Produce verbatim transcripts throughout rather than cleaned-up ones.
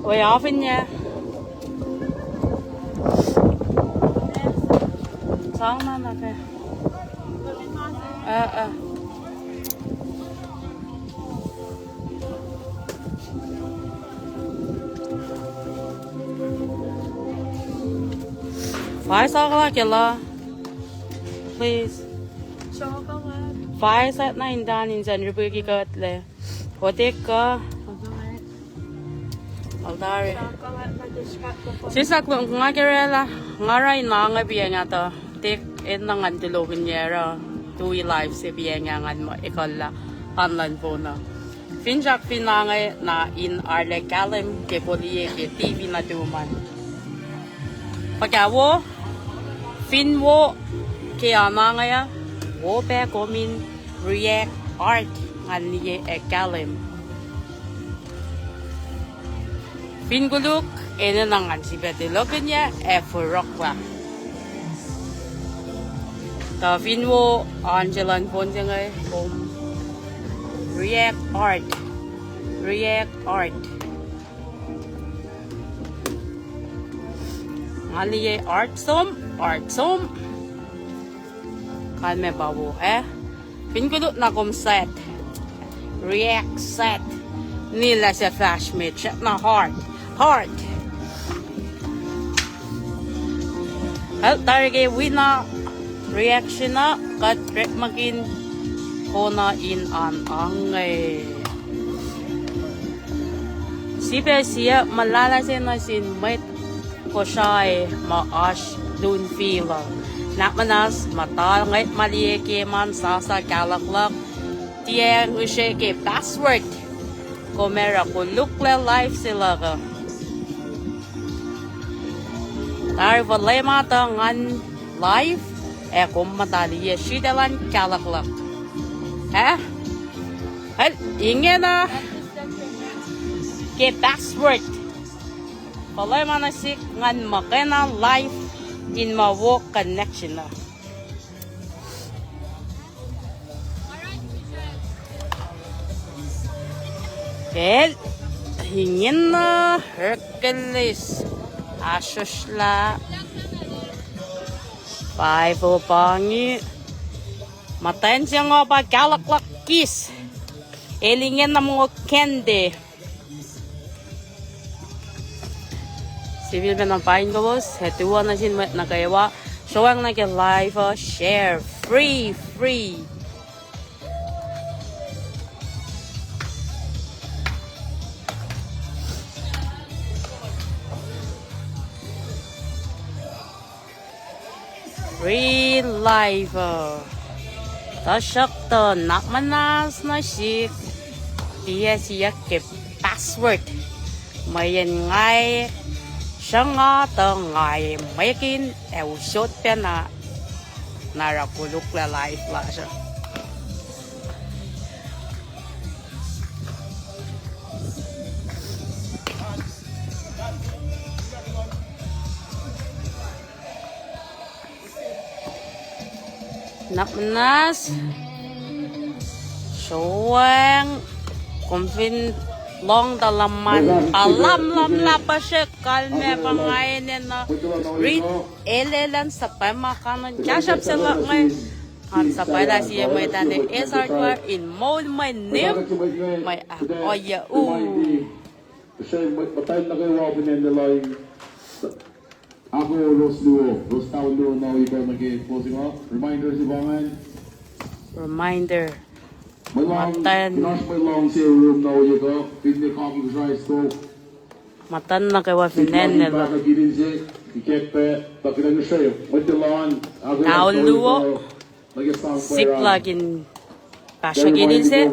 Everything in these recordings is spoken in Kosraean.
Oi, ofinye. Sang na na ke. Uh, uh. Five chocolate ke la. Please. Chocolate. Five set na intan in San Rubiki Kotle. Otek ka. Altari. Sisak lung nga kerela, nga ra in ange piang ata. Tek en na ngan tulokin yera. Tui live se piang ngan ma ekalla. Anlan bona. Finsrak fin ange na in arlac kahlwem ke poliye ke T V na tuhman. Fuhkah wo, fin wo ke anange uh, wo pac kom in react art ngan liye ac kahlwem. Fin koluk, enenuh ngan sifacna tulokihnyac ac fohlohklah. Tuh fin wo an se luhn phone se inge, kom react art. React art. Nga liye art som, art som. Kalmac pa wo, eh? Fin koluk na kom set. React set. Nilac se fahsr met, srackna heart. Heart. Heart tari ke wina reaction uh, kuht orekmakihn kona in an ange. Sipac siyuck muhlahlah se nuh sin mwet Kosrae ma oasr lun fihl uh. Nuhnak muhnahs muhta ngwet ma liye ke ma sasa kahluhk luhk. Tiac ngihsre ke password. Kom ac oruh koluklac live se luhk uh. Tari fuhlweack ma tuh ngan live, ac kom muhta liye sritacl an kahluhk luhk. Eh? El, ingena ke password. Fuhlweack ma nuh sihk ngan muhkwena live in ma wo connection uh. El, ingena Hercules asosla. Five o pangi. Muhtwacn se ingoh pa kahluhk luhk kis. El ingena mongo kende. Sifilpacna paing kowos, ac tuwoh nuh sin mwet nuh kwewa, sroang nuh ke live uh, share, free, free. Real life uh. Tuhsruhktuh nuhnak muhnahs nuh sihk, tiac siyuck ke password. Mweyen nga sruhnga tuh nga mwekihn ac usot pacna, na oruh koluklac life lasr uh. Nuhnak muhnahs, sroang, kom fin lohng tuh luhman, alamlam lah puhsrek kalmac pa nga enenuh rit elel an suhpwacma kanon kahsruhp se luhk inge. An suhpwaclah sie mwet ah ne esarkwa in moul mwe nihm, mwe ahkolah u. Ako ros luo, ros tau luo na iko nuh ke closing up. Reminder se pa ingacn. Reminder. Muhtwacn. Muhtwacn nuh kwewa fin acn Nela. Tau luo. Sikla in pahsraki lil se,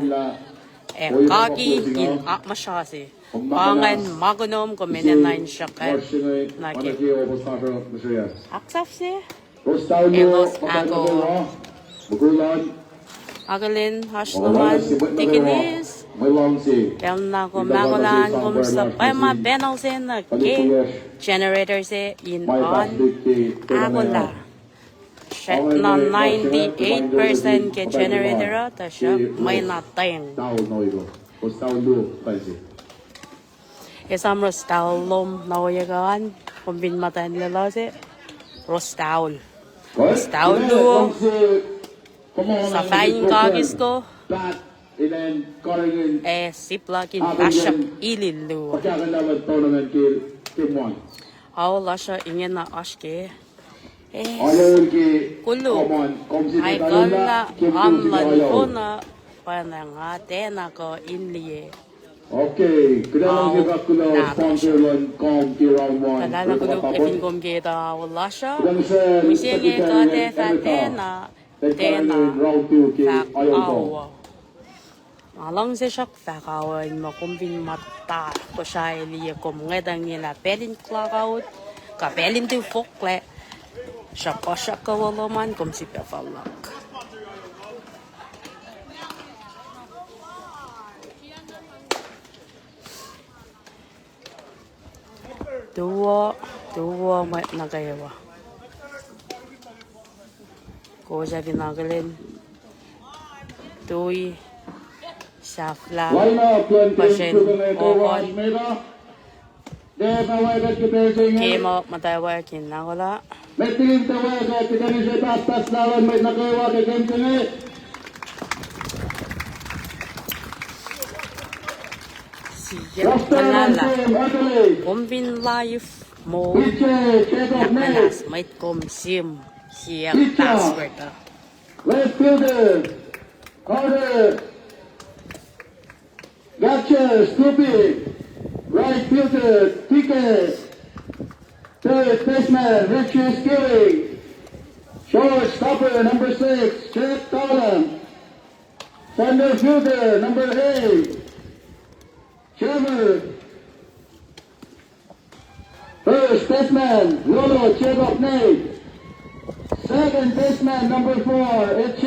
ac kaki in akmuhsra se. Pa ingacn ma kunom kom enenuh in sruhkwack nuh ke aksaf se. Elos ahko. Akihlen oasr lom an tikinis. Pacl na kom ahkolah an, kom suhpwacma panel se nuh ke generator se in an ahkolah. Srackna ninety-eight percent ke generator uh, tuhsruhk mwena teng. Rostaul luo, paise. Esam rostaul lom na ohiyac kuh an, kom fin muhtwacn lwelah se, rostaul. Rostaul luo. Suhfah in kakisko. Ac sip luhk in fahsruh ilil luo. Ao lasr uh ingena oasr ke. Ac koluk, ac kuhna an luhn kona, pwacnwacng nga tiacna kuh in liye. Ao na lasr uh. Kuhtacna koluk ac fin kom ke etuh ao lasr uh. Mihsenge kuht ac fah tiacna, tiacna fahk ao uh. Nga luhngse sruhk fahk ao uh in muh kom fin muhta Kosrae liye, kom ngwetacng liye lah pacl in clock out, kuh pacl in tu foklac, sruhpuhsruhk kowos lom an kom sifilpac fohlohk. Tuwo, tuwo mwet nuh kwewa. Kowos ac fin akihlen tui, sahflah, puhsren ohkohn. Ke muhtwacwacack in ahkolah. Siyuck muhnahs, kom fin live moul, nuhnak muhnahs mwet kom sim siyuck password uh. Left fielder, Carter. Catcher, Snoopy. Right fielder, T K. Third baseman, Richie Skilling. Short stopper, number six, Jack Towland. Center fielder, number eight, Trevor. First baseman, Lolo Jacob Nate. Second baseman, number four, H J.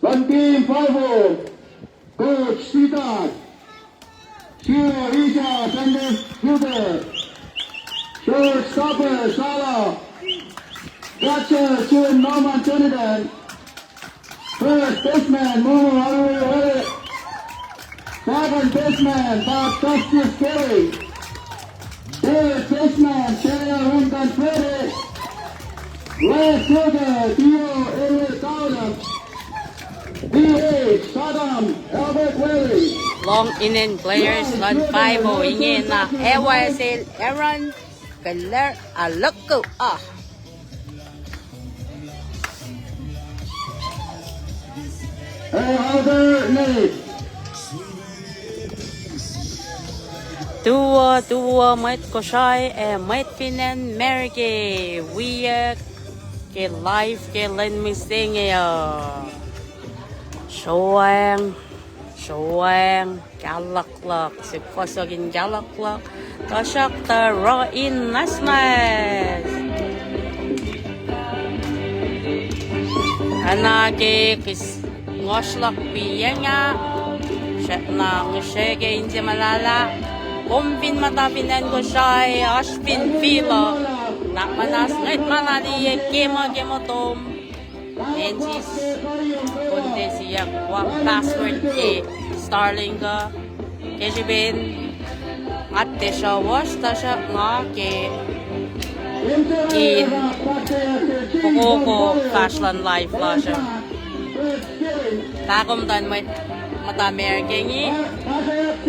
Team five oh, Coach Sitak. Sio Isha, center fielder. Short stopper, Sala. Catcher, Chun Norman Tonidan. First baseman, Momo Arui Wale. Second baseman, Bob Justice Kelly. Third baseman, Chaya Runkan Freddy. Left fielder, Theo Ewe Kaulak. D H, Saddam Albert Whaley. Long inen players luhn five oh ingena, ewa sel Aaron Keller Aloko ah. Tuwo, tuwo, mwet Kosrae ac mwet fin acn America, wiyuck ke live ke lwen mihsenge uh. Sroang, sroang, kaluhluhk, suk fohsohk in kaluhluhk, tuhsruhktuh ro in nwacsnwacs. Oacna ke kihs ngohsr luhk piyacng ah, srackna ngihsre ke inse muhlahlah, kom fin muhta fin acn Kosrae, oasr fin field uh, nuhnak muhnahs ngwet ma na liye ke ma ke motom. Ansis, kom tiac siyuck password ke Starlink uh, ke srihpen nga tiac sruhwohsr, tuhsruhk nga ke in fokoko fahsr luhn live lasr uh. Pahkomuhta mwet muhta America inge,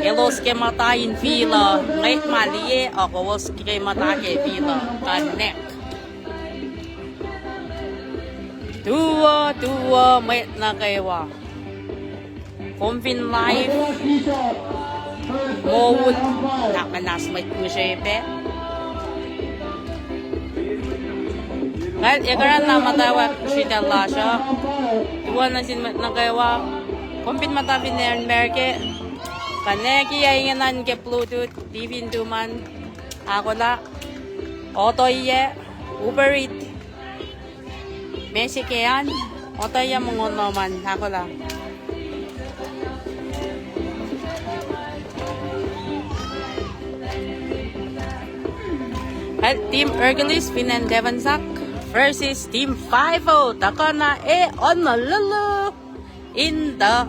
elos ke muhta in field uh, ngwet ma liye, ac kowos ke muhta ke field uh, connect. Tuwo, tuwo, mwet nuh kwewa. Kom fin live moul, nuhnak muhnahs mwet ngihsre pac. Nga ekarana muhtwacwacack sritacl lasr uh. Tuwo nuh sin mwet nuh kwewa. Kom fin muhta fin acn America, connect-i ingena ke Bluetooth, T V in tuman, ahkolah, otoiyac, Uber Eats, message an, otoiyac mongo lom an, ahkolah. Team Hercules fin acn Tafunsak versus Team five oh, tuhkuh na ac Honolulu in the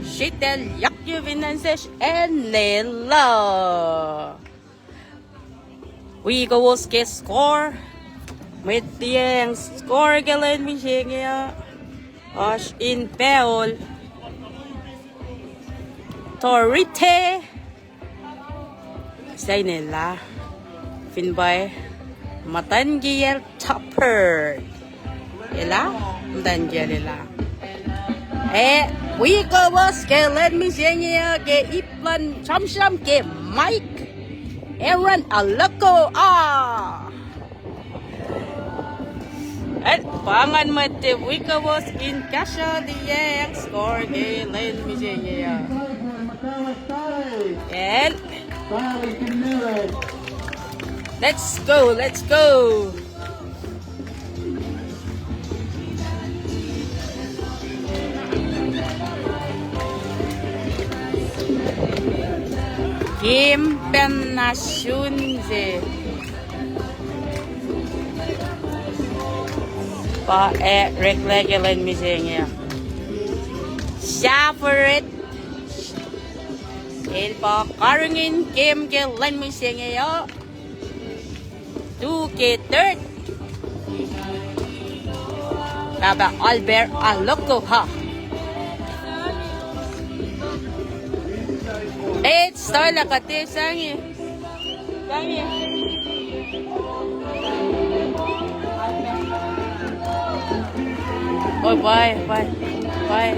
Sritacl Yakyu fin acn sesr Enela. Wi kowos ke score. Mwet liyacacng score ke lwen mihsenge uh, oasr in pacl Torite Sainela, fin pwacye, muhtwacn kiyacl Topper. Elah, muhtwacn kiyacl elah. Eh, wi kowos ke lwen mihsenge uh ke ip luhn sramsram ke Mike Aaron Aloko ah. El pa ngan mwet te wi kowos in kahsruh liyacacng score ke lwen mihsenge uh. El. Let's go, let's go. Game pacna sun se. Pa ac oreklac ke lwen mihsenge. Safarit. El pa karihngihn game ke lwen mihsenge uh. Two ke third. Pahpah Albert Aloko ha. Eight star lah kuht ac sangi. Sangi. Oh, bye, bye, bye.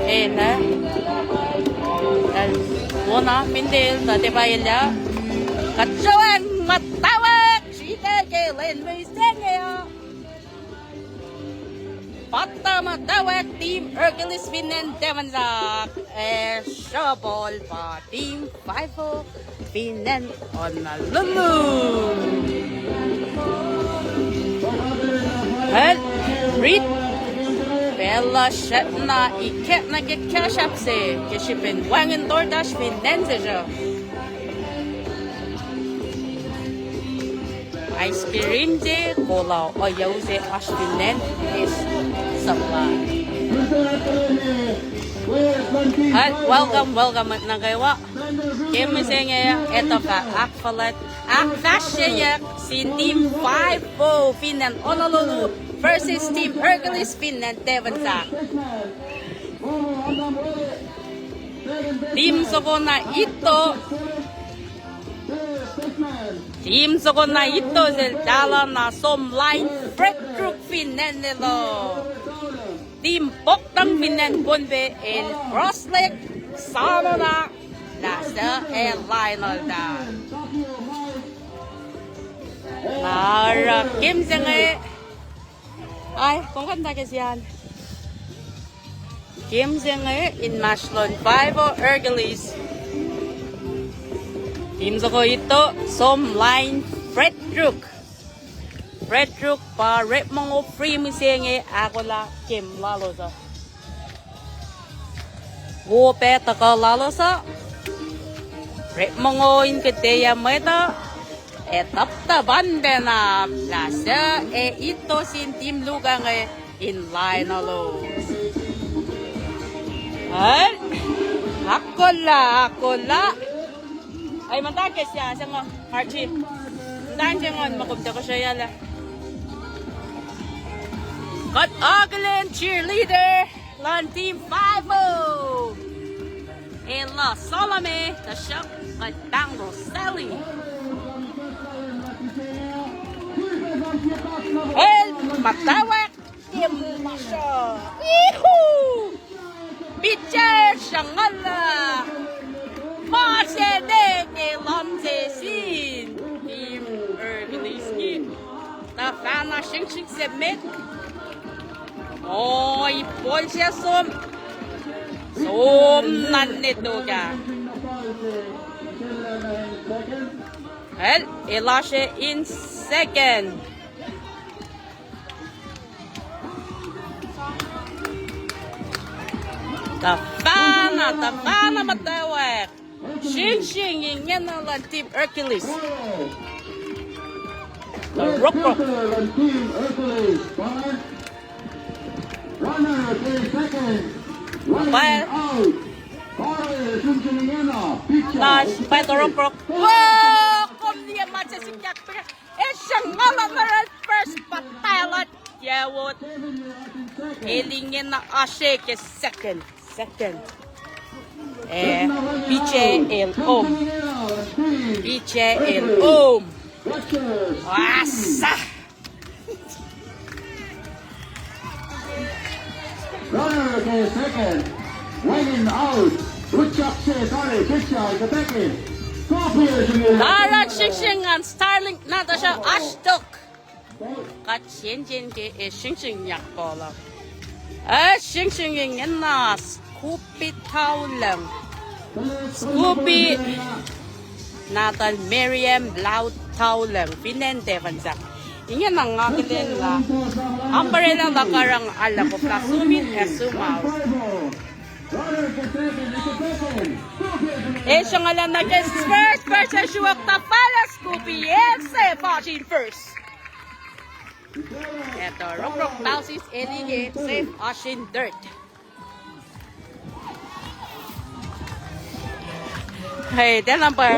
Eh, na. Wona, mindel, na te pa elyah. Kuht sroang muhtwacwacack, sritacl ke lwen mihsenge uh. Pahtuh muhtwacwacack Team Hercules fin acn Tafunsak, ac sruhpuhl pa Team Five O fin acn Honolulu. El, rit, pacl lasr na ikackna ke kahsruhp se ke srihpen wacngihn DoorDash fin acn sesr uh. Ice cream se, kola, ohiyac se oasr fin acn, eis supply. Welcome, welcome nuh kwewa. Ke mihsenge etuh fah ahkfuhlwact, ahkfahsryeyuck sin Team Five O fin acn Honolulu versus Team Hercules fin acn Tafunsak. Team soko na ito. Team soko na ito sel tala na som lain Frederick fin acn Elo. Team Poktang fin acn Pohnpei el Cross Lake Samona. Lah suc ac lain olta. Na oruh game se inge. Ai, kom kuh in tuh ke sian. Game se inge inmahsrlon Five O Hercules. Team soko ito som lain Frederick. Frederick pa orekma mongo free mihsenge ahkolah game lalos uh. Wo pac tuhkuh lalos uh. Orekma mongo in kuhtwena mwet uh. Ac taptapan pacna lah suc ac ito sin team luhk inge in lain lalos. Ahkolah, ahkolah. Ai, muhta ke sia se ngo, Archie. Muhta se ngo ma kom tiac kosreyuclah. Kuht akihlen cheerleader luhn Team Five O. Elah Salome, tuhsruhk kuht pahngon Sally. El muhtwacwacack ke masruh. Ihu! Pitcher sruhnguhl. Ma se ne ke lam se sin Team Hercules. Tuhfahna sringsring se met. O, ipol se som. Som nuh ne tok ah. El, elasr in second. Tuhfahna, tuhfahna muhtwacwacack. Sringsring ingena luhn Team Hercules. The Rock Rock. Runner ke second. Pwacye. Lasr, pwacye torokrok. Wo, kom liye ma se sikyak pika. Esruh nga la nuh run first, pahtalah, yawot. El ingena oasr ke second, second. Eh, P J el om. P J el om. Asa. Runner ke second. Wacngihn out. Utyak se tari, pitcher ke packin. Tarak sringsring an Starlink na tuhsruhk oasr tok. Kuht sensen ke e sringsring yak kola. E sringsring ingena Scoopy Taulung. Scoopy. Nahtuhl Miriam Laud Taulung, fin acn Devon sahk. Ingena nga akihlen lah umbrella luhk oruh nga arlac koflah sum in ac sum out. Esruh nga lah nuh ke first, first ac sruok tuh fahlah Scoopy, el save oasr in first. Ac torokrok Bausis el inge save oasr in third. Hey, tiac number.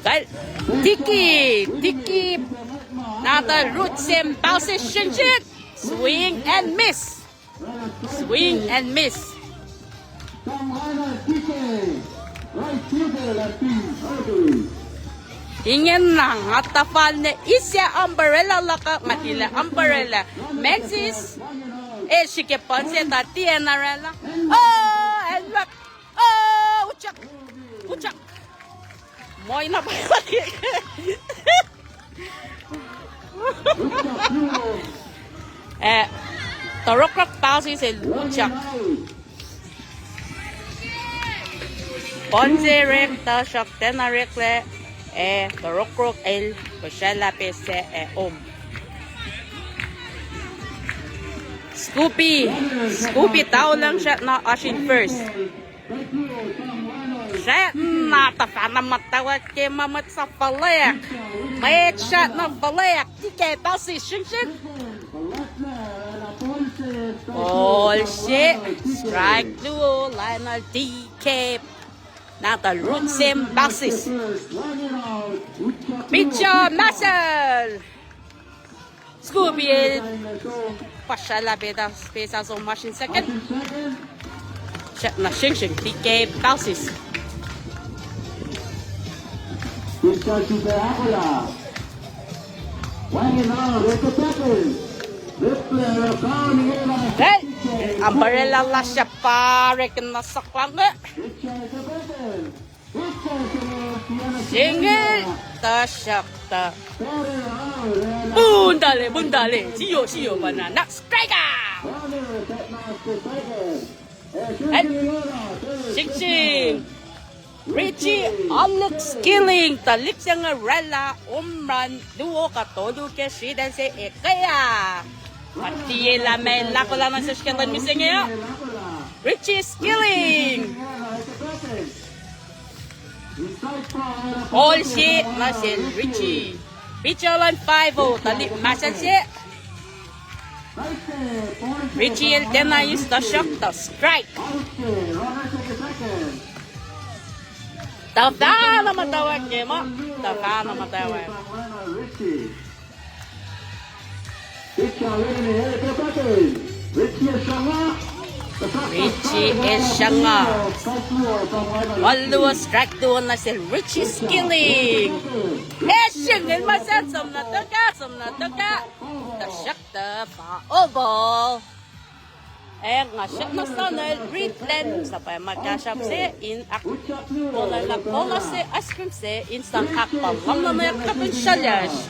Kal, Tiki, Tiki. Nahtuhl Ruth Sam Bausis sringsring. Swing and miss. Swing and miss. Ingena nga tuhfahna eis umbrella luhk uh, nga tilac umbrella. Maxis, el srihke puhn se tuh tiacna oraclah. Oh, el luhk. Oh, utyak. Utyak. Moina pa. Eh, torokrok Bausis el utyak. Puhn se orek tuhsruhk tiacna oreklac, eh, torokrok el kosraclah pacl sac ac om. Scoopy, Scoopy Taulung srackna oasr in first. Srackna tuhfahna muhtwacwacack ke ma mwet sap fuhlweack. Mwet srackna fuhlweack, T K Bausis sringsring. Ball se, strike luo, Lionel T K. Nahtuhl Ruth Sam Bausis. Pitcher Marcel. Scoopy el puhsralah pacl sasuc oasr in second. Srackna sringsring T K Bausis. Hey, umbrella lasr pa orekna saklange. Single, tuhsruhktuh. Bundale, bundale. Siyo, siyo, banana. Strike out! Sing, sing. Richie Alex Skilling, tuhlihk se inge oraclah home run luo kuh tolu ke sritacl se ekuh ah. Kuht tiac lah meac lakolah nuh sesr ke lwen mihsenge uh. Richie Skilling. Ball se nuh sel Richie. Pitcher luhn five oh, tuhlihk Marcel se. Richie el tiacna eis tuhsruhktuh strike. Tuhfahna muhtwacwacack ke ma. Tuhfahna muhtwacwacack. Richie el sruhnga. Muh luo strike luo nuh sel Richie Skilling. Ac single ma sacn, som na tuhka, som na tuhka. Tuhsruhktuh foul ball. Ac nga srackna soenna el Ridland, suhpwacma kahsruhp se in ahk-, kola lah kola se ice cream se in sang ahkpah lumlumeyuck kuhtuh sralyacsr.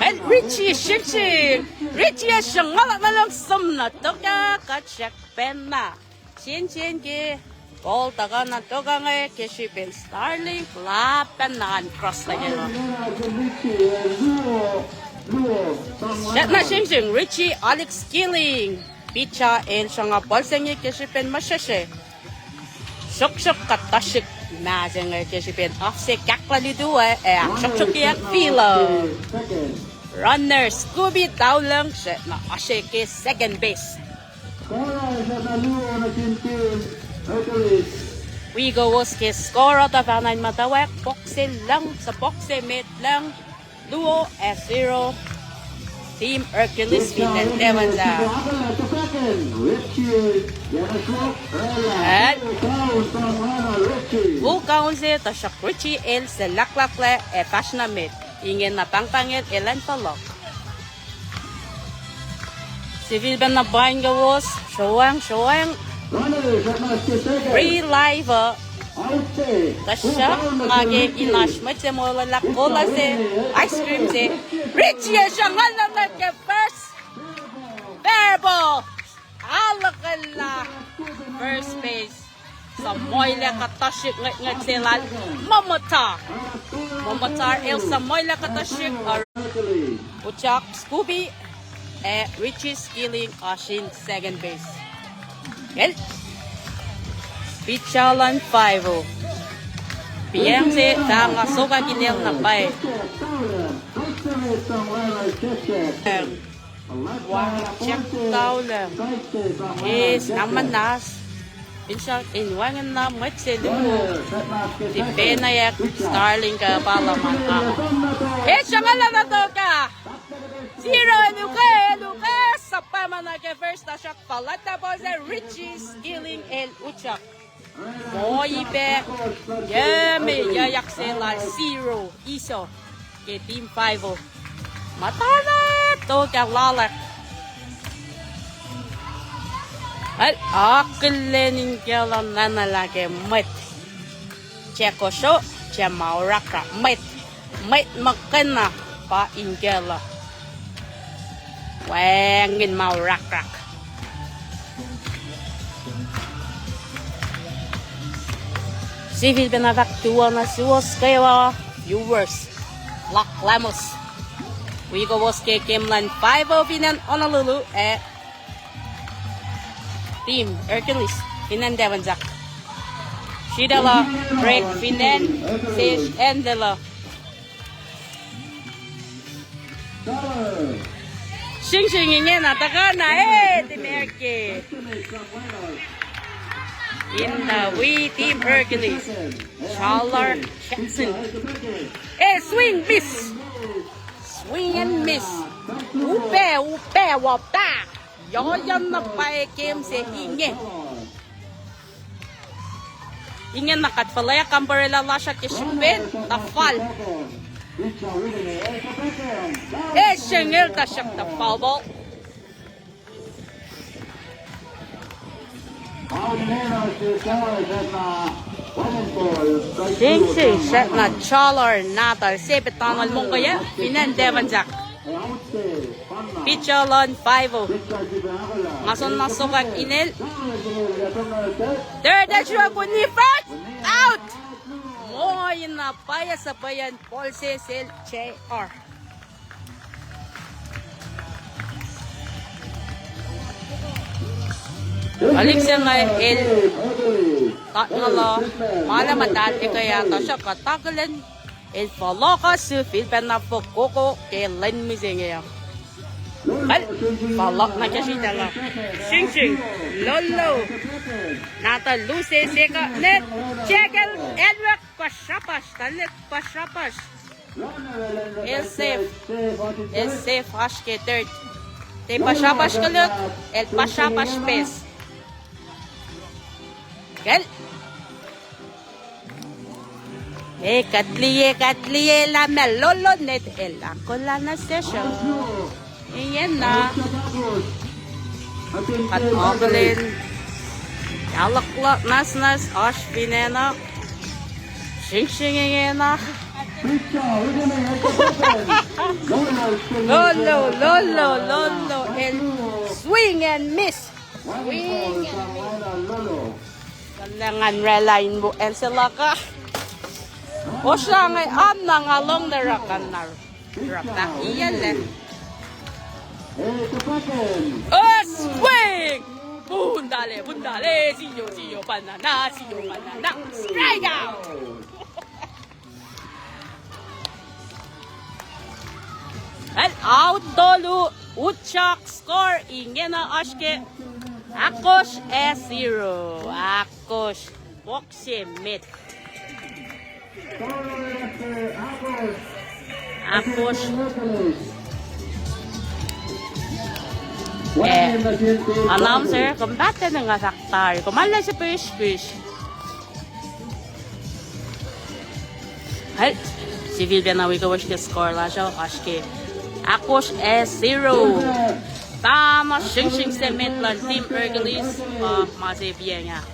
El Richie sringsring. Richie el sruhnga na lung som na tuhka kuht srackpacna. Sensen ke ball tuhkuh na tuhkuh inge ke srihpen Starlink, lah pacna an cross liki ma. Srackna sringsring Richie Alex Skilling. Pitcher el sruhnga ball se inge ke srihpen masrese. Sruhksruhk kuhtuh srihk ma se inge ke srihpen off se kahkla lutu ac, ac ahksruhksruhkyeyuck Filo. Runner Scooby Taulung srackna oasr ke second base. Wi kowos ke score uh tuhfahna in muhtwacwacack, pok se lucng, suhpok se met lucng, luo ac zero. Team Hercules fin acn Devon sac. At full count se, tuhsruhk Richie el suhlahklahklac ac fahsr nuh met. Ingena pahngpahng el elan fohlohk. Sifilpacna paing kowos, sroang, sroang. Relive uh. Tuhsruhk ma ke in oasr mwet se molwelah kola se, ice cream se, Richie ac sruhnguhl nuh met ke first. Fair ball. Aluhkwelah first base. Suhmoilac kuhtuh srihk ngwetngwet se lal Momotar. Momotar el suhmoilac kuhtuh srihk, uh, Uchak Scooby ac Richie Skilling oasr in second base. El pitcher luhn Five-O. Piyang se fah nga sokwack inel na pwacye. Wacngihn Jack Taulung. Eis, na muhnahs. Finsrak in wacngihn na mwet se luo. Tipenayak Starling kuh pa luhman ah. Eis, sruhnguhl nuh tok ah. Zero, el ukwe, el ukwe, suhpwacma nuh ke first, tuhsruhk fuhlwactlah ball se Richie Skilling el Uchak. Moipac, yac me yac yak se lal zero, iso. Ke Team Five-O. Muhtana tok ah lalack. Al akihlen in kacl uh nanalah ke mwet. Tiac kosro, tiac ma orakrak, mwet. Mwet muhkwena pa in kacl uh. Wacngihn ma orakrak. Sifilpacna fahk tuwohna suwos kwewa, viewers. Lahk lalos. Wi kowos ke game luhn Five-O fin acn Honolulu ac Team Hercules fin acn Devon sac. Sritacl uh break fin acn, sesr acn Lelu. Sringsring ingena tuhkuh na, eh, Team Hercules. Ingena wi Team Hercules. Charler Jackson. Eh, swing, miss. Swing and miss. Upac, upac, wapa. Yohyan na pwacye game se inge. Ingena kuht fuhlweack umbrella lasr uh ke srihpen tuhfal. Eh, sruhnguhl tuhsruhk tuhfal ball. Sringsring srackna Charler Natal se pa tuh nuhl mongkeyuck fin acn Devon sac. Pitcher luhn Five-O. Nga soenna sokwack inel. Third, sruok ni first. Out. Moina pwacye suhpweyuck ball se sel J R. Kalik se inge el tatngalu, ma lah muhtahl ekuh ah, tuhsruhk kuht akihlen el fohlohk uh sifilpacna fokoko ke lwen mihsenge uh. Kal, fohlohk nuh ke sritacl uh. Sringsring, lolo. Nahtuhl lose seka net. Check el, Elwek Pasrapash, tuhlihk Pasrapash. El safe. El safe, oasr ke third. Tiac Pasrapash koluk, el Pasrapash base. Kal. Eh, kuht liye, kuht liye lah ma lolo net el ahkolah nuh sesr uh. Ingena. Kuht akihlen. Aluhkluhk nwacsnwacs oasr fin acn uh. Sringsring ingena. Lolo, lolo, lolo, el swing and miss. Swing and miss. Kuhlwacng oraclah in wo answer luhk uh. Osra inge, am na nga lohng na oruh kuh na oruh pac iyaclac. Oh, swing! Bundale, bundale, siyo, siyo, banana, siyo, banana. Strike out! Well, out tolu, utyak score, ingena oasr ke ahkosr ac zero. Ahkosr. Pok se met. Ahkosr. Eh, announcer, kom pahtlac na nga fahk tari, kom arlac srihpihsrpihsr. Hel, sifilpacna wi kowos ke score lasr uh, oasr ke ahkosr ac zero. Tama sringsring se met luhn Team Hercules, uh, ma se piacng ah.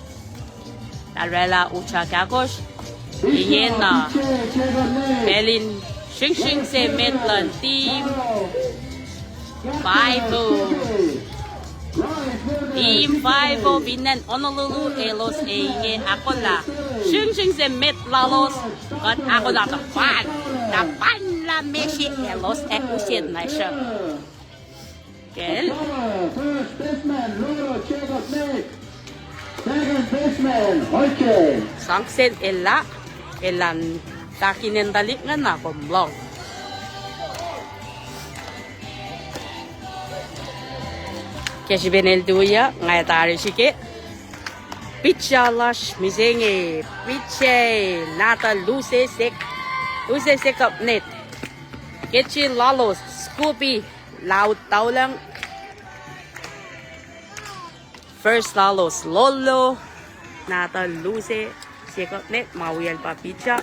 Tahlraclah utyak ahkosr. Ingena pacl in sringsring se met luhn Team Five oh. Team Five oh fin acn Honolulu elos ac inge ahkolah. Sringsring se met lalos, kuht ahkolah tuhpan. Tuhpan lah meac elos ac use na sruh. Kacl. First baseman, Lolo Jacob Nick. Second baseman, Hoike. Sang sel elah, elan takinen tuhlihk inge na kom lohng. Ke srihpen el tuyak, nga ac tari srihke. Pitcher lasr mihsenge, pitcher, nahtuhl Luse Sek-, Luse Sekopnet. Ke srihpen lalos, Scoopy, Laut Taulung. First lalos, Lolo, nahtuhl Luse Sekopnet, ma wiyacl pa pitcher.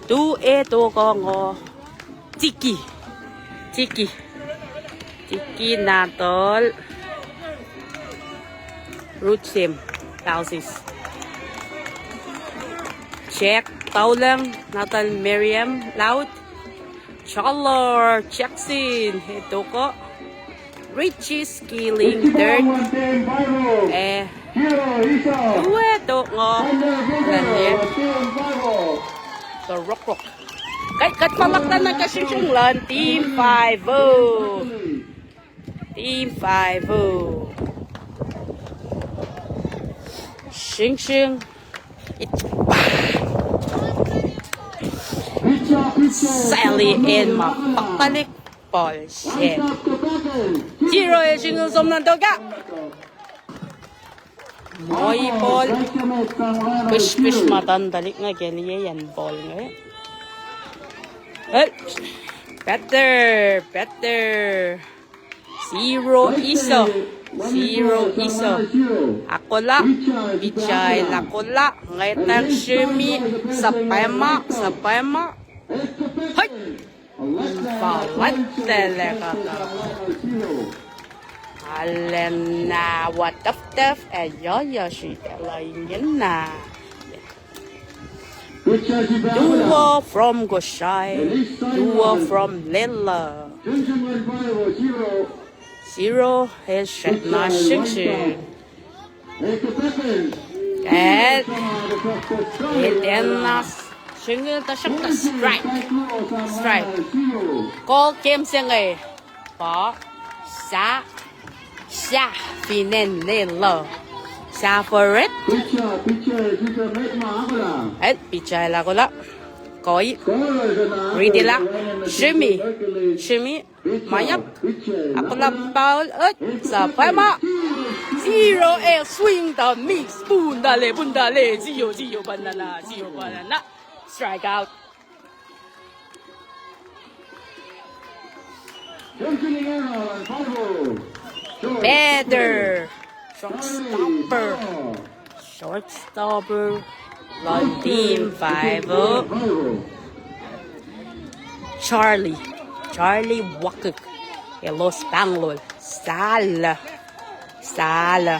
Tu e tohkoh ngo. Tiki. Tiki. Tiki nahtuhl Rutsem Tausis. Jack Taulung, nahtuhl Miriam Laut. Chalor Jackson, e tohkoh. Richie Skilling, third. Eh, tu e tohkoh ngo. Lale. Rokrok. Kuht, kuht fohlohk na ke sringsring luhn Team Five oh. Team Five oh. Sringsring. Sally Ann ma pakpalik ball se. Zero e single som nan toka. Moi ball. Push, push matan tuhlihk inge ke liye an ball inge. Eh, batter, batter. Zero iso. Zero iso. Ahkolah. Pitcher el ahkolah. Ngwetang srihmi. Sapwacma. Sapwacma. Hoi. Falatlele kuhtuh. Alena wa tuftuh. Ac yohyohsrihk lah ingena. Duo from Kosrae, duo from Lelu. Zero, el srihk na sringsring. Kacl, el enenuh sringsring, tuhsruhktuh strike. Strike. Call game se inge. Pa, sa, sa, fin acn Lelu. Sa forward. El pitcher el ahkolah. Koi. Ridilah. Srihmi. Srihmi. Mayuck. Ahkolah ball. Ot. Sapwacma. Zero, el swing the miss. Bundale, bundale. Zero, zero, banana. Zero, banana. Strike out. Batter. Shortstopper. Shortstopper. Luhn Team Five oh. Charlie. Charlie Wakuk. Elos Bangalore. Sala. Sala.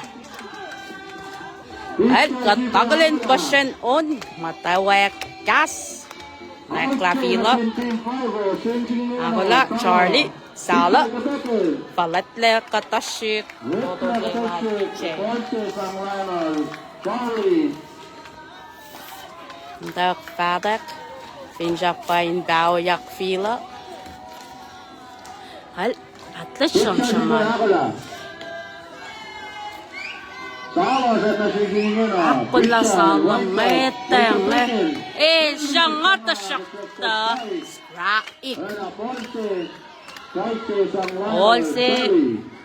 Ac kuht takuhlen puhsren on, muhtwacwacack kahs. Nwacklah field uh. Ahkolah Charlie. Sala. Falatlele kuhtuh srihk. Toto ke ma che. Ntak fahtak. Finsrak pa in paoyak field uh. Al. Atlas sramsram an. Ahkolah Salo, ngwetacng, eh, sruhnga tuhsruhktuh strike. Ball se,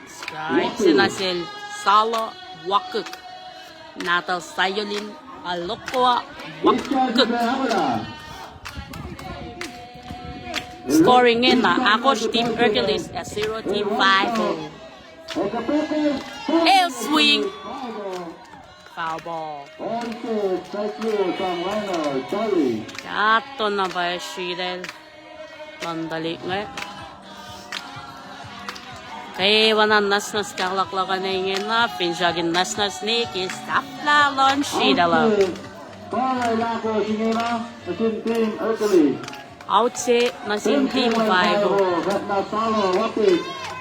strike se nuh sel Salo Wakuk. Nahtuhl Sayolin Alokoa Wakuk. Scoring ingena, ahkosr Team Hercules, ac zero Team Five O. El swing. Foul ball. Kahto na pwacye sritacl luhn tuhlihk inge. Kwewana nwacsnwacs kahluhk luhk uh ingena, finsrak in nwacsnwacs ne ke sahflah luhn sritacl uh. Out se nuh sin Team Five O.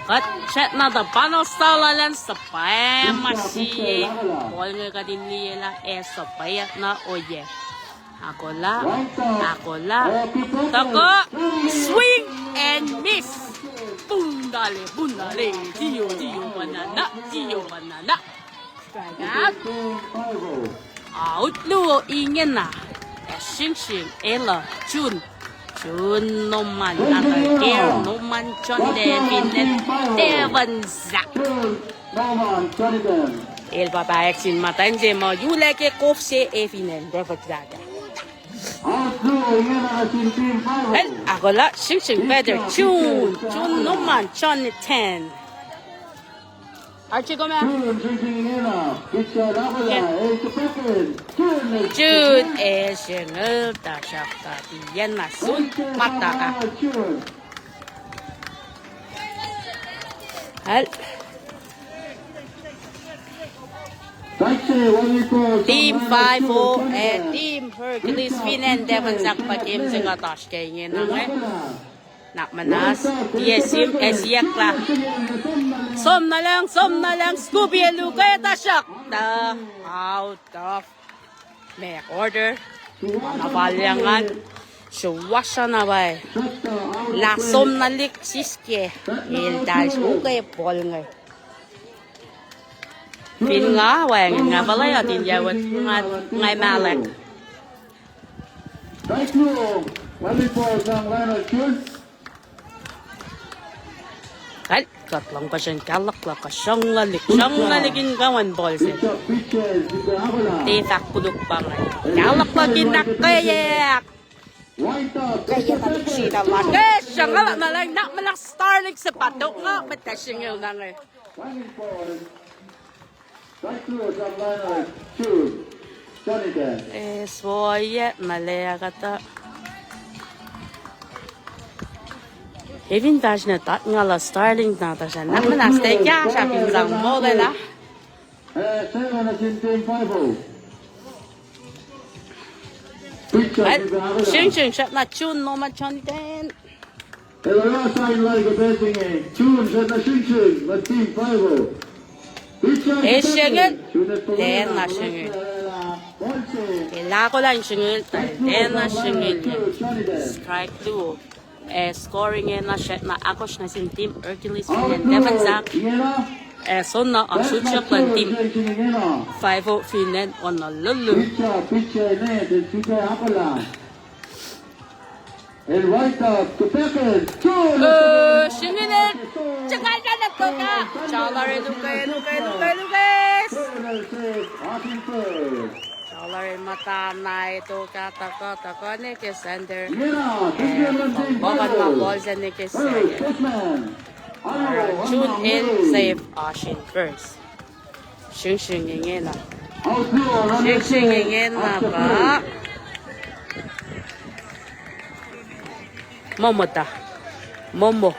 Kuht srackna tuh pa na Salo elan suhpwacma sie. Ball inge kuht in liyelah ac suhpwacna oyac. Ahkolah, ahkolah. Tuhkuh, swing and miss. Bundale, bundale. Tiyo, tiyo, banana, tiyo, banana. Strike out. Out luo ingena. Ac sringsring el uh Jun. Jun Noman, nahtuhl Ker Noman Jonide, finne Devon Zak. El pa pahyuck sin muhtwacn se ma ullac ke kof se, e, finne Devon Zak. Ahkolah, sringsring better, Jun, Jun Noman Jonide. Archie, come here. Jun, e, single, tuhsruhktuh tiacna sun mataka. Al. Team Five O ac Team Hercules fin acn Tafunsak pa game se kuht oasr ke ingena inge. Nuhnak muhnahs, tiac sim, ac siyuck lah. Som nuh lucng, som nuh lucng, Scoopy el uke, tuhsruhktuh out of McOrder. Na palyangan, suwohs na pwacye. Lah som nuh lihk siske, eltahl uke ball inge. Fin nga wacngihn, nga puhla otinyac wet, nga, nga mahlwek. Kal, kuht luhngkuhsrahn kahluhkluhk, sruhngluhlihk, sruhngluhlihk in kuh in ball se. Tiac fahk koluk pa inge. Kahluhkluhk in ahkkweyack. Ke sruhnga lah na lah, nuhnak muhnahs Starlink se pa tok nga met ah single na inge. E, soyac na lah kuhtuh. Evin fahsr na tat nga lah Starlink na tuhsruhk nuhnak muhnahs tiac kahsruh fin sang molwelah. Sringsring srackna Jun Noman Jonide. E single. Tiacna single. El ahkolah in single, tiacna single. Strike luo. Ac scoring ingena srackna ahkosr nuh sin Team Hercules fin acn Tafunsak. Ac soenna oasr utyak luhn Team Five O fin acn Honolulu. Single. Single. Single. Single. Srackna muhtana etuh ke tuhkuh, tuhkuh nuh ke center. Ac fohlohkohnma ball se nuh ke center. Jun el save, oasr in first. Sringsring ingena. Sringsring ingena pa Momo ta. Momo.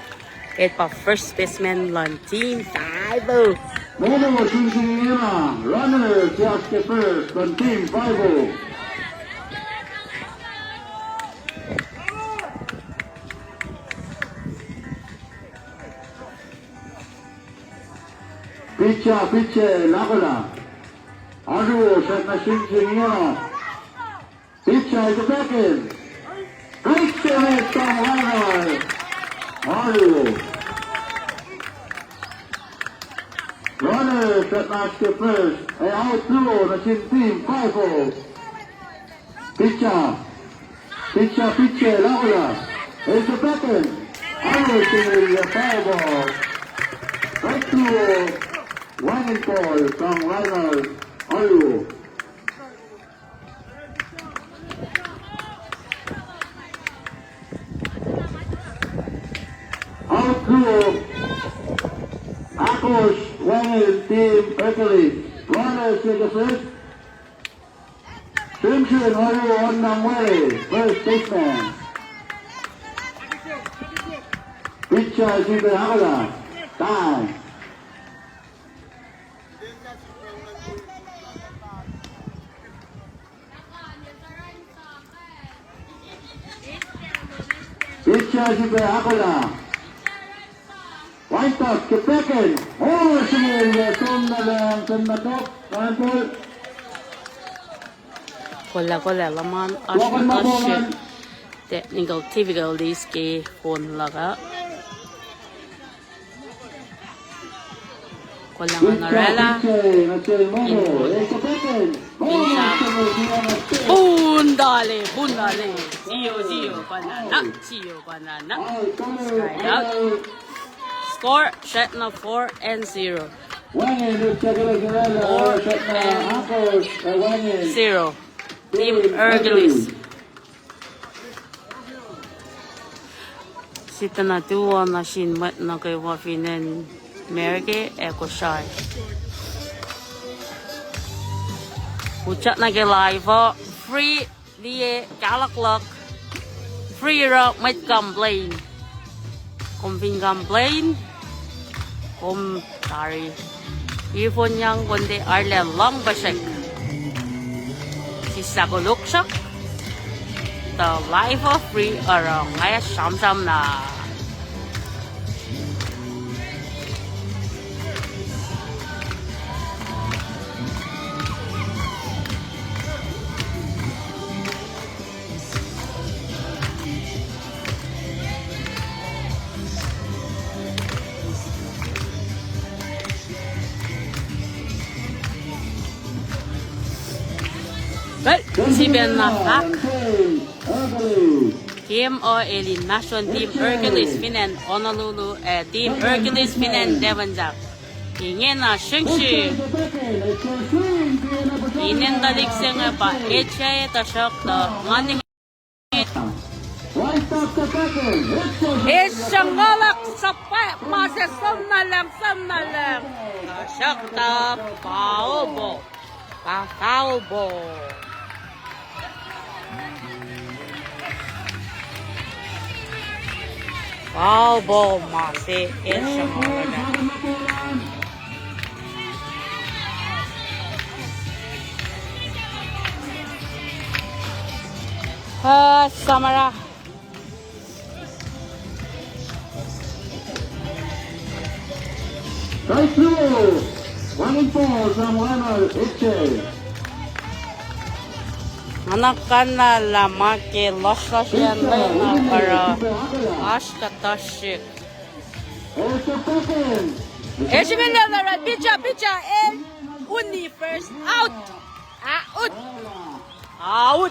El pa first baseman luhn Team Five O. Momo, sringsring ingena, runner, tiac ke first luhn Team Five O. Pitcher, pitcher, lakola. Aru, srackna sringsring ingena. Pitcher, ito pakin. Kaikse met sang lakola. Aru. First, that match ke first. Ac out luo nuh sin team five oh. Pitcher. Pitcher, pitcher, Lakola. It's a backhand. Out in the foul ball. Right through. One and ball from Lionel Alu. Out through. Akos Wangel, team Hercules. Runners in the first. Simpson, Alu on the way. First baseman. Pitcher, Sibe Akala. Time. Pitcher Sibe Akala. Wind up, get back in. Oh, Sibe, som na lang, som na top. One ball. Kolla, kolla, laman, oasr, oasr. Technical difficulties ke phone luhk uh. Kolla ngan oraclah. In, in sa. Bundale, bundale. Zero, zero, banana, zero, banana. Strike out. Score, Shetna four and zero. Four and zero. Team Hercules. Sitacna tuo na sin mwet nuh kwewa fin acn America ac Kosrae. Utyak nuh ke live uh, free, liye, kahlak luhk, free oruh mwet complain. Kom fin complain, kom tari. Earphone yang konte arlac lohng puhsrek. Sislah koluk sruhk. Tuh live uh free oruh nga sramsram na. Well, sipacna fahk. Game uh el inmahsrlon Team Hercules fin acn Honolulu, ac Team Hercules fin acn Devonsac. Ingena sringsring. Inen tuhlihk se inge pa H A, tuhsruhktuh ngan Esruhnguhlak, suhpwacma se, somnalacng, somnalacng. Tuhsruhktuh foul ball. Pa foul ball. Foul ball ma se esruhnguhlak. Ah, Samara. Strike throw. One and four from Lionel H A. Nga na kahlwem lah ma ke lohsrlohsr lwen na oruh oasr kuhtuhsrihk. Esruh mila lal, pitcher, pitcher, el uni first, out. Out. Out.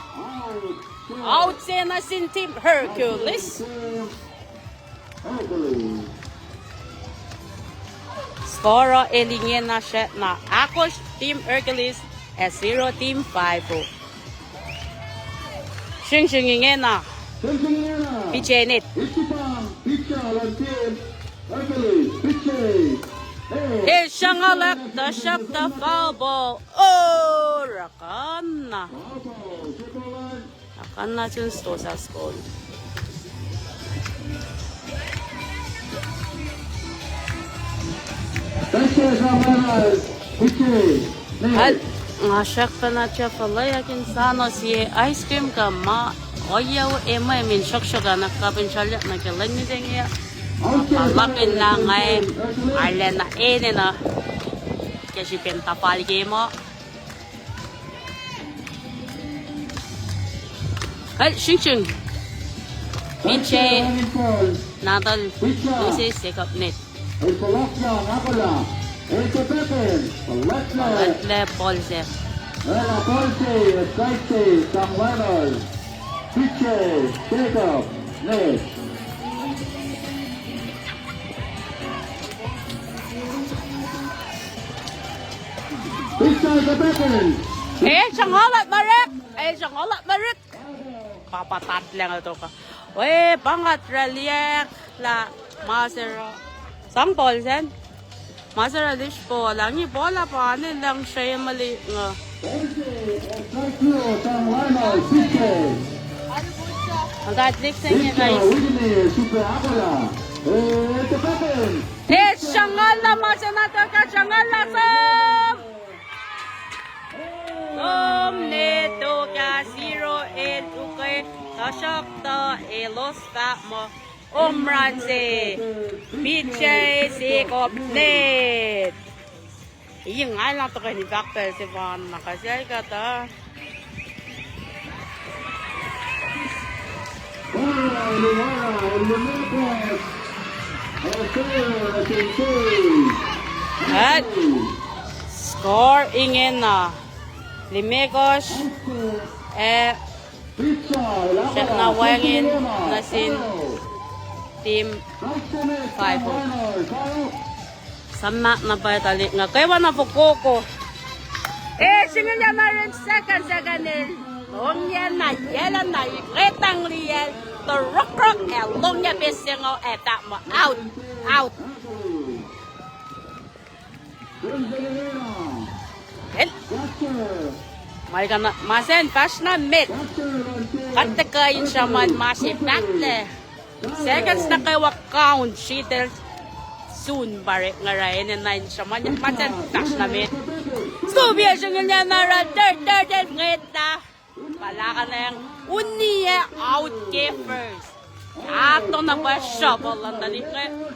Out se nuh sin Team Hercules. Score el ingena srackna ahkosr Team Hercules ac zero Team Five O. Sringsring ingena. Pitcher net. Esruhnguhlak, tuhsruhktuh foul ball. Oh, rakanna. Rakanna sun stosah score. Nga srackpacna tiac fuhlweack in sano sie ice cream kuh ma ohiyac emwe min sruhksruhk ah na kapin sralyuck nuh ke lwen mihsenge uh. Lapin na nga arulacna enenuh ke srihpen tuhfal ke ma. Kal sringsring. Pitcher. Nahtuhl. Luses, take up net. Eke peken, Letla. Letla Polse. Letla Polse, Kaite, Sangwano. Piche, Jacob, Ned. Piche, eke peken. Eh, srangalat marek. Eh, srangalat marek. Papa tatlang atoka. We, pangat raliak la masera. Sang Paul sen. Masera lish Paul. Angi Paul apa ne lang shemali nga. Ang tatlik senge guys. Eh, srangalat masena toka srangalat som. Som ne toka zero el uke, tuhsruhktuh elos fahk muh omran se, Piche Sikop Ned. Inge lah tuhkweni fahk pacl se fanna kasi ai kata. At score ingena. Limekohsr. Eh, srackna wacngihn nuh sin team five oh. Suhmaht na pwacye tuhlihk nga kwewana fokoko. Eh, singucul na ren second, second el. Longyac na yacl na ngwetang liyacl. Tohrohkrohk ac longyac pes se ngo ac fahk muh out, out. El. Ma el kana, ma sen fahsr na met. Kuht tuhkuh in sruhmuhn ma se pahtlac. Seconds nuh kwewa count, shitel sun pa orek ngara enenuh in sruhmuhn ma sen fahsr na met. Stubia singucul na ra ter ter ter ngwetla. Palakaneng uniyac out ke first. Ato na pa sruhpuh luhn tuhlihk inge.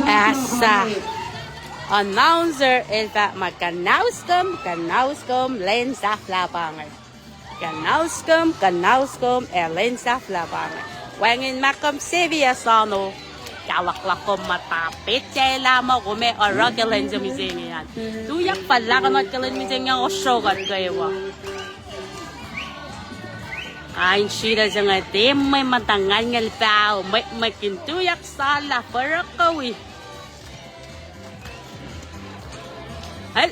Asa. Announcer el fahk muh kuhnauskom, kuhnauskom, lwen sahflah pa inge. Kuhnauskom, kuhnauskom, ac lwen sahflah pa inge. Wacngihn ma kom sefi ah sano. Kahlahklahk kom muhta petsac lah muh kom ac oruh ke lwen se mihsenge an. Tuyak palakanot ke lwen mihsenge osro kuht kwewa. Kain sritacl se inge tiac mwe muhta ngalngel paho, mwekmwekihn tuyak sala forokowi. Hel.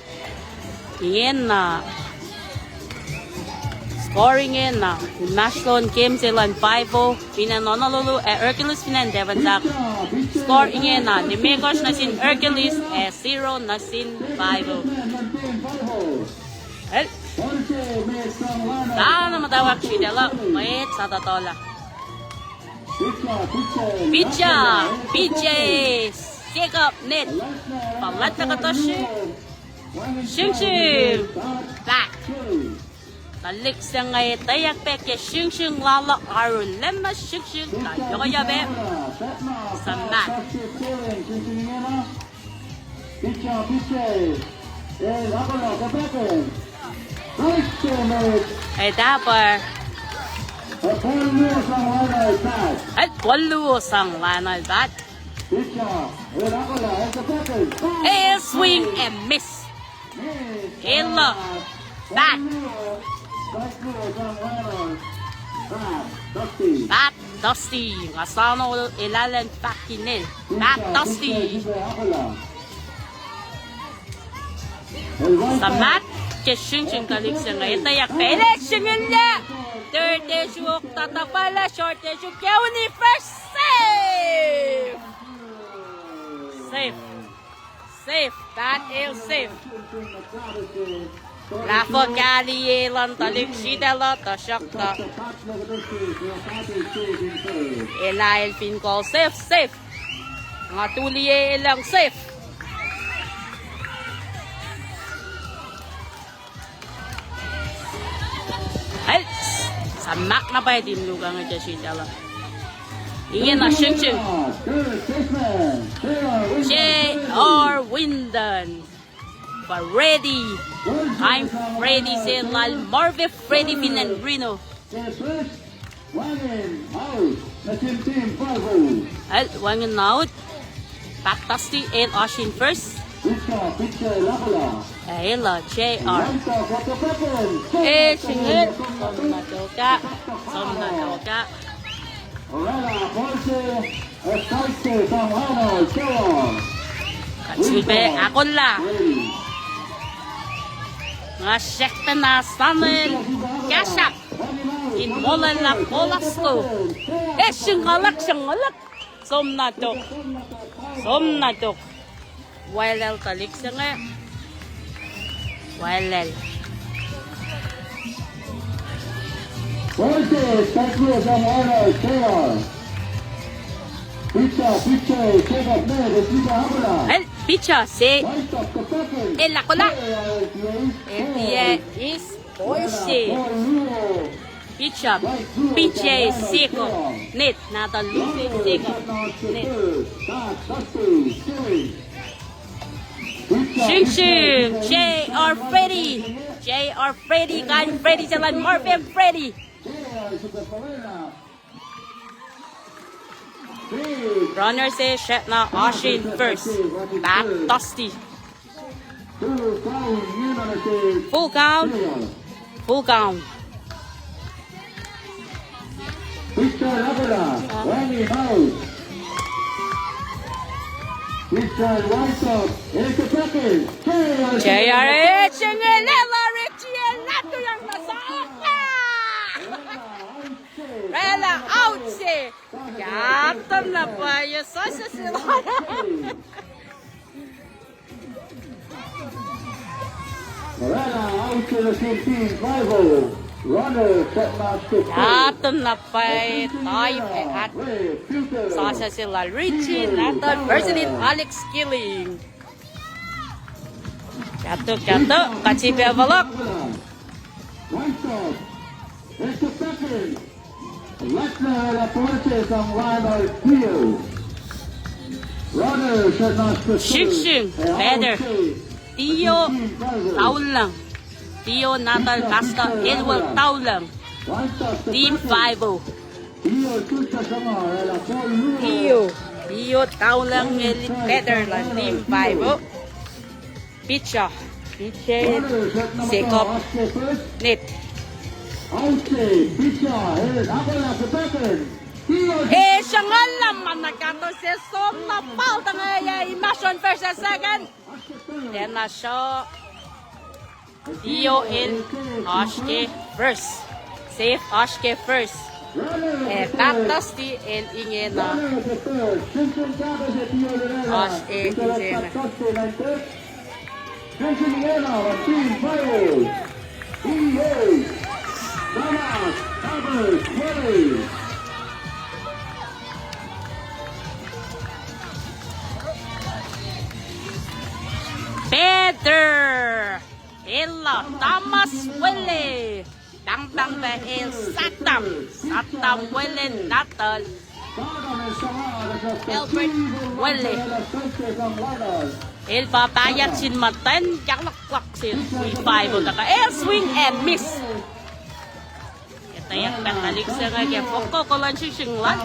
Ingena. Score ingena. Inmahsrlon game se luhn five oh. Fin acn Honolulu ac Hercules fin acn Devonsac. Score ingena. Limekohsr nuh sin Hercules ac zero nuh sin five oh. Hel. Sana muhtwacwacack sritacl uh. Mwet satuhtohlah. Picha, Picha, Sikop Ned. Palat na kuhtuh srihk. Sringsring. Bat. Tuhlihk se inge etweyuck pac ke sringsring lal uh, arulacna sringsring, tuh yohk yohk pac. Suhmaht. Etapa. Ac puhlu sang Lionel bat. El swing and miss. El bat. Bat Dusty. Nga sano elalen fahk inel. Bat Dusty. Suhmaht ke sringsring tuhlihk se inge. Etweyuck pac. El sringsring lah. Third e suk tatapalah, short e suk ke uni first save. Save. Save. Bat el save. Lah fuhkah liye luhn tuhlihk sritacl uh, tuhsruhktuh elah el fin call save, save. Nga tu liye elang save. El, suhmaht na pwacye team luhk inge ke sritacl uh. Ingena Singh Singh. J R Wyndon. Pa ready. I'm ready se lal Marve Freddy fin acn Reno. Wangin out. Nuh sin team five oh. El wangin out. Pak Dusty el oasr in first. Picture, picture, Lakola. Ela J R. One top of the second. Eh, single. Som na toka. Som na toka. Orala, Forte, Forte, Sangano, J R. Katsube, Akola. Nga sekta na Samuel Kashap. In molala Polasko. Eh, singalak, singalak. Som na tok. Som na tok. Walel tuhlihk se inge. Walel. Forte, Petro, Sangano, J R. Picture, picture, Jacob, Ned, Picture, Akola. El, picture se. White top, the second. El Akola. J R, L T A. L T A is Poise. Picture, P J Seko. Net, nahtuhl Lucy Seko. Net. Sing Sing, J R Freddy. J R Freddy, kain Freddy, se lal Marvin Freddy. Runner se srackna oasr in first. Back Dusty. Full count. Full count. J R H, Ngelelo Richie, el na tuyak na sa. Rela out se. Kaptam na pwacye, sasa sila. Rela out se nuh sin team five oh. Runner, set match to play. Kaptam na pwacye, tai at. Sasa sila Richie, nahtuhl President Alex Killing. Kahto, kahto, kachipe valak. Sing Sing, better. Tio Taulung. Tio nahtuhl Pastor Elwell Taulung. Team five oh. Tio, Tio Taulung el better lah team five oh. Pitcher, pitcher, Jacob, net. Eh, sruhnguhl lah ma na kahto se som na pal tangaye, Imashon first and second. Then na sruh. Tio el oasr ke first. Save oasr ke first. Eh, Baptist el ingena. Oasr ke ingena. Better. Ella Thomas Welle. Tangtang pa el Satam. Satam Welle nahtuhl Albert Welle. El pa pahyuck sin muhtwacn kalaklak se wi five oh tuhkuh. El swing and miss. Etweyuck pacl tuhlihk se inge ke fokoko luhn srihsrihk lal.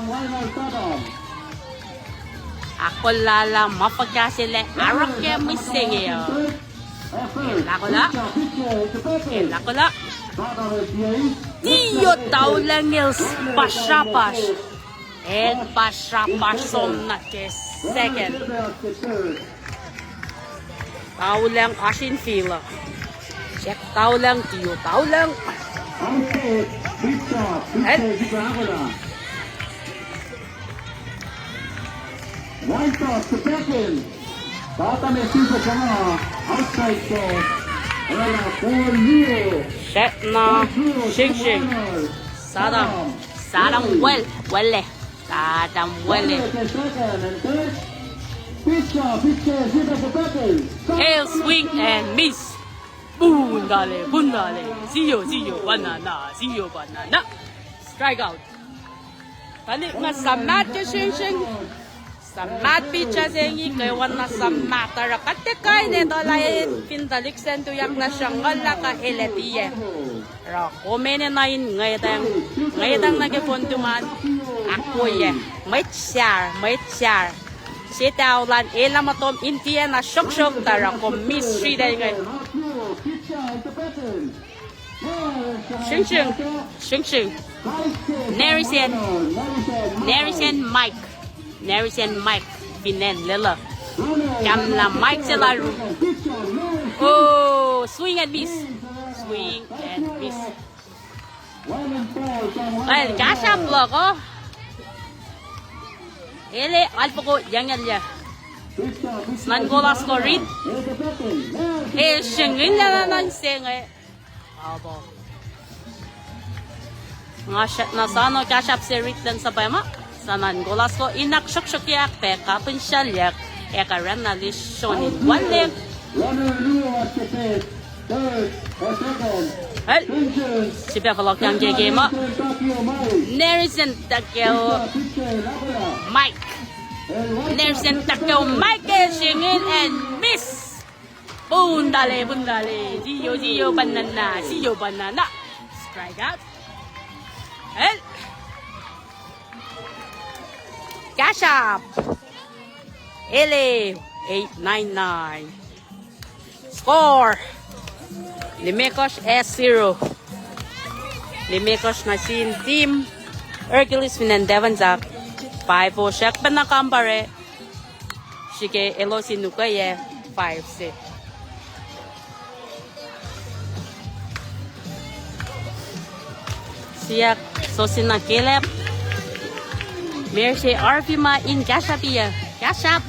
Ahkolah lah ma fuhkah se lah arok ke mihsenge uh. El ahkolah. El ahkolah. Tio Taulung el pasrapasr. El pasrapasr som nuh ke second. Taulung oasr in field uh. Check Taulung, Tio Taulung. Set na, Sing Sing. Satam, Satam Well, Welle. Satam Welle. El swing and miss. Bundale, bundale. Zio, zio, banana, zio, banana. Strikeout. Tuhlihk na suhmaht ke sringsring. Suhmaht pitcher se inge, kwewana suhmaht oruh kuht tiac kuh in etuh lah fin tuhlihk sacn tuyak lah sruhnguhl lah kuh el ac tiac. Oruh kom enenuh in ngwetacng, ngwetacng nuh ke phone tuhmom an, ahkwoye. Mwet sar, mwet sar. Setaolan elah muhtom in tiacna sroksrok tuh oruh kom miss sritacl inge. Sringsring, sringsring. Nerison, Nerison Mike, Nerison Mike, fin acn Lelu. Kamla Mike se lalu. Oh, swing and miss. Swing and miss. Well, kahsruhp luhk uh. Ele alfoko yangel ya. Snan golas ko rit. E, sringin lala nan se inge. Abo. Nga srackna sano kahsruhp se rit lun suhpwacma. Snan golas ko inak sroksrokyak pac kapin sralyuck. Ekuh rana lis sonin walek. Hel. Sipac fohlohkyang ke game uh. Nerison Takeo Mike. Nerison Takeo Mike, sringin and miss. Bundale, bundale. Zio, zio, banana. Zio, banana. Strike out. Hel. Kahsruhp. Ele, eight nine nine. Score. Limekohsr ac zero. Limekohsr nuh sin team Hercules fin acn Tafunsak. Five oh srackpacna kampare. Srihke elos in ukwe yac five se. Siyuck Sosina Caleb. Merse Arfima in kahsruhp yac. Kahsruhp.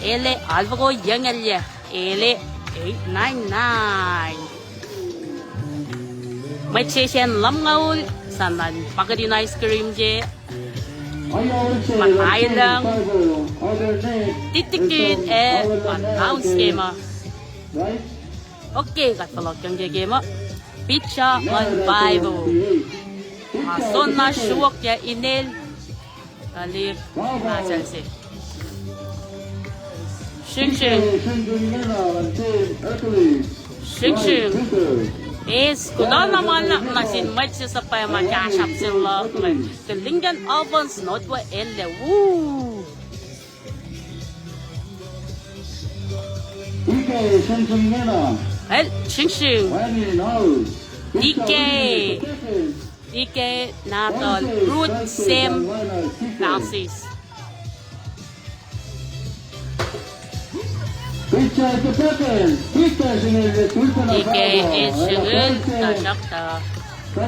Ele alfoko yangel yac. Ele eight nine nine. Mwet sesr an lumngaul, sahp na pakitin ice cream se. Pahpah Ailung, Titikin, ac announce game uh. Okay, kuht fohlohkyang ke game uh. Pitcher on five oh. Ah, soenna sruokyac inel. Tuhlihk, ah, sel se. Sringsring. Sringsring. Eis, kuloh na ma luhlahp nuh sin mwet se suhpwacma kahsruhp se luhk inge. Ke Lincoln Alphonse Notwe el le, woo. T K, Sringsring Ngena. El, Sringsring. Wacngihn Al. T K. T K Nahtuhl, Ruth Sam Francis. T K el sringel, tuhsruhktuh,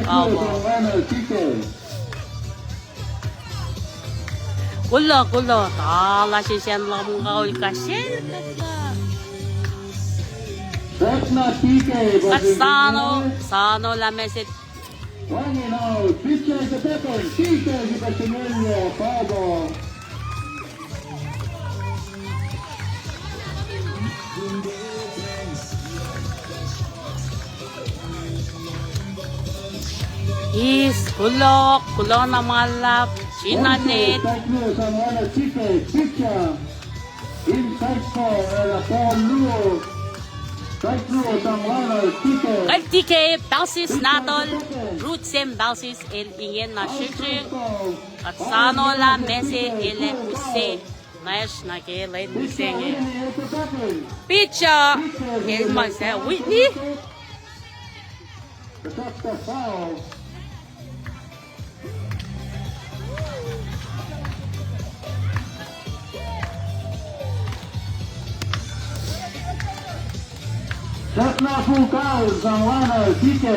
amo. Kuloh, kuloh, tala sesr an lumngaul kahsrwel kuht. Kuht sano, sano lah message. Wacngihn Al, pitcher ke pacl, T K ke sringel, foul ball. Eis, kuloh, kuloh na ma luhlahp, sinanet. Strike luo sang oacna T K, pitcher. In strike four, oacna ball luo. Strike luo sang oacna T K. Kuht T K Palsis Nahtuhl, Ruth Sam Palsis, el ingena Sringsring. Kuht sano lah message el ac use. Nash na ke lwen se inge. Pitcher, el ma se Whitney.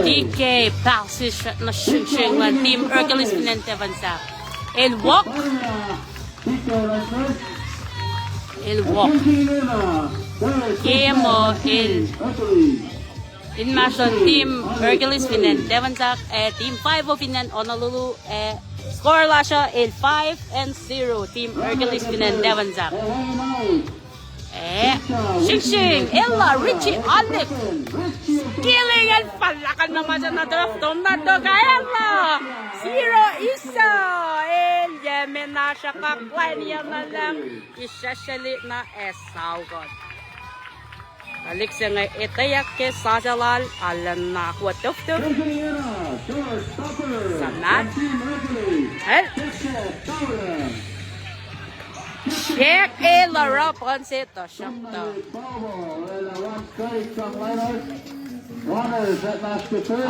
T K Palsis, na Sringsring, na team Hercules fin acn Tafunsak. El walk. El walk. Ke muh el inmahsrlon team Hercules fin acn Tafunsak, ac team five oh fin acn Honolulu, ac score lasr uh el five and zero, team Hercules fin acn Tafunsak. Eh, Sringsring, ella, Richie, Alec. Killing el falakan na maja na tof, tom na toka, ella. Zero isa, el Sruhkwack lwen yac na lah, especially na ac saukot. Tuhlihk se inge etweyuck ke sasuc lal, alu na kuh tuftuh. Suhmaht. El. Check el oruh puhn se tuhsruhktuh.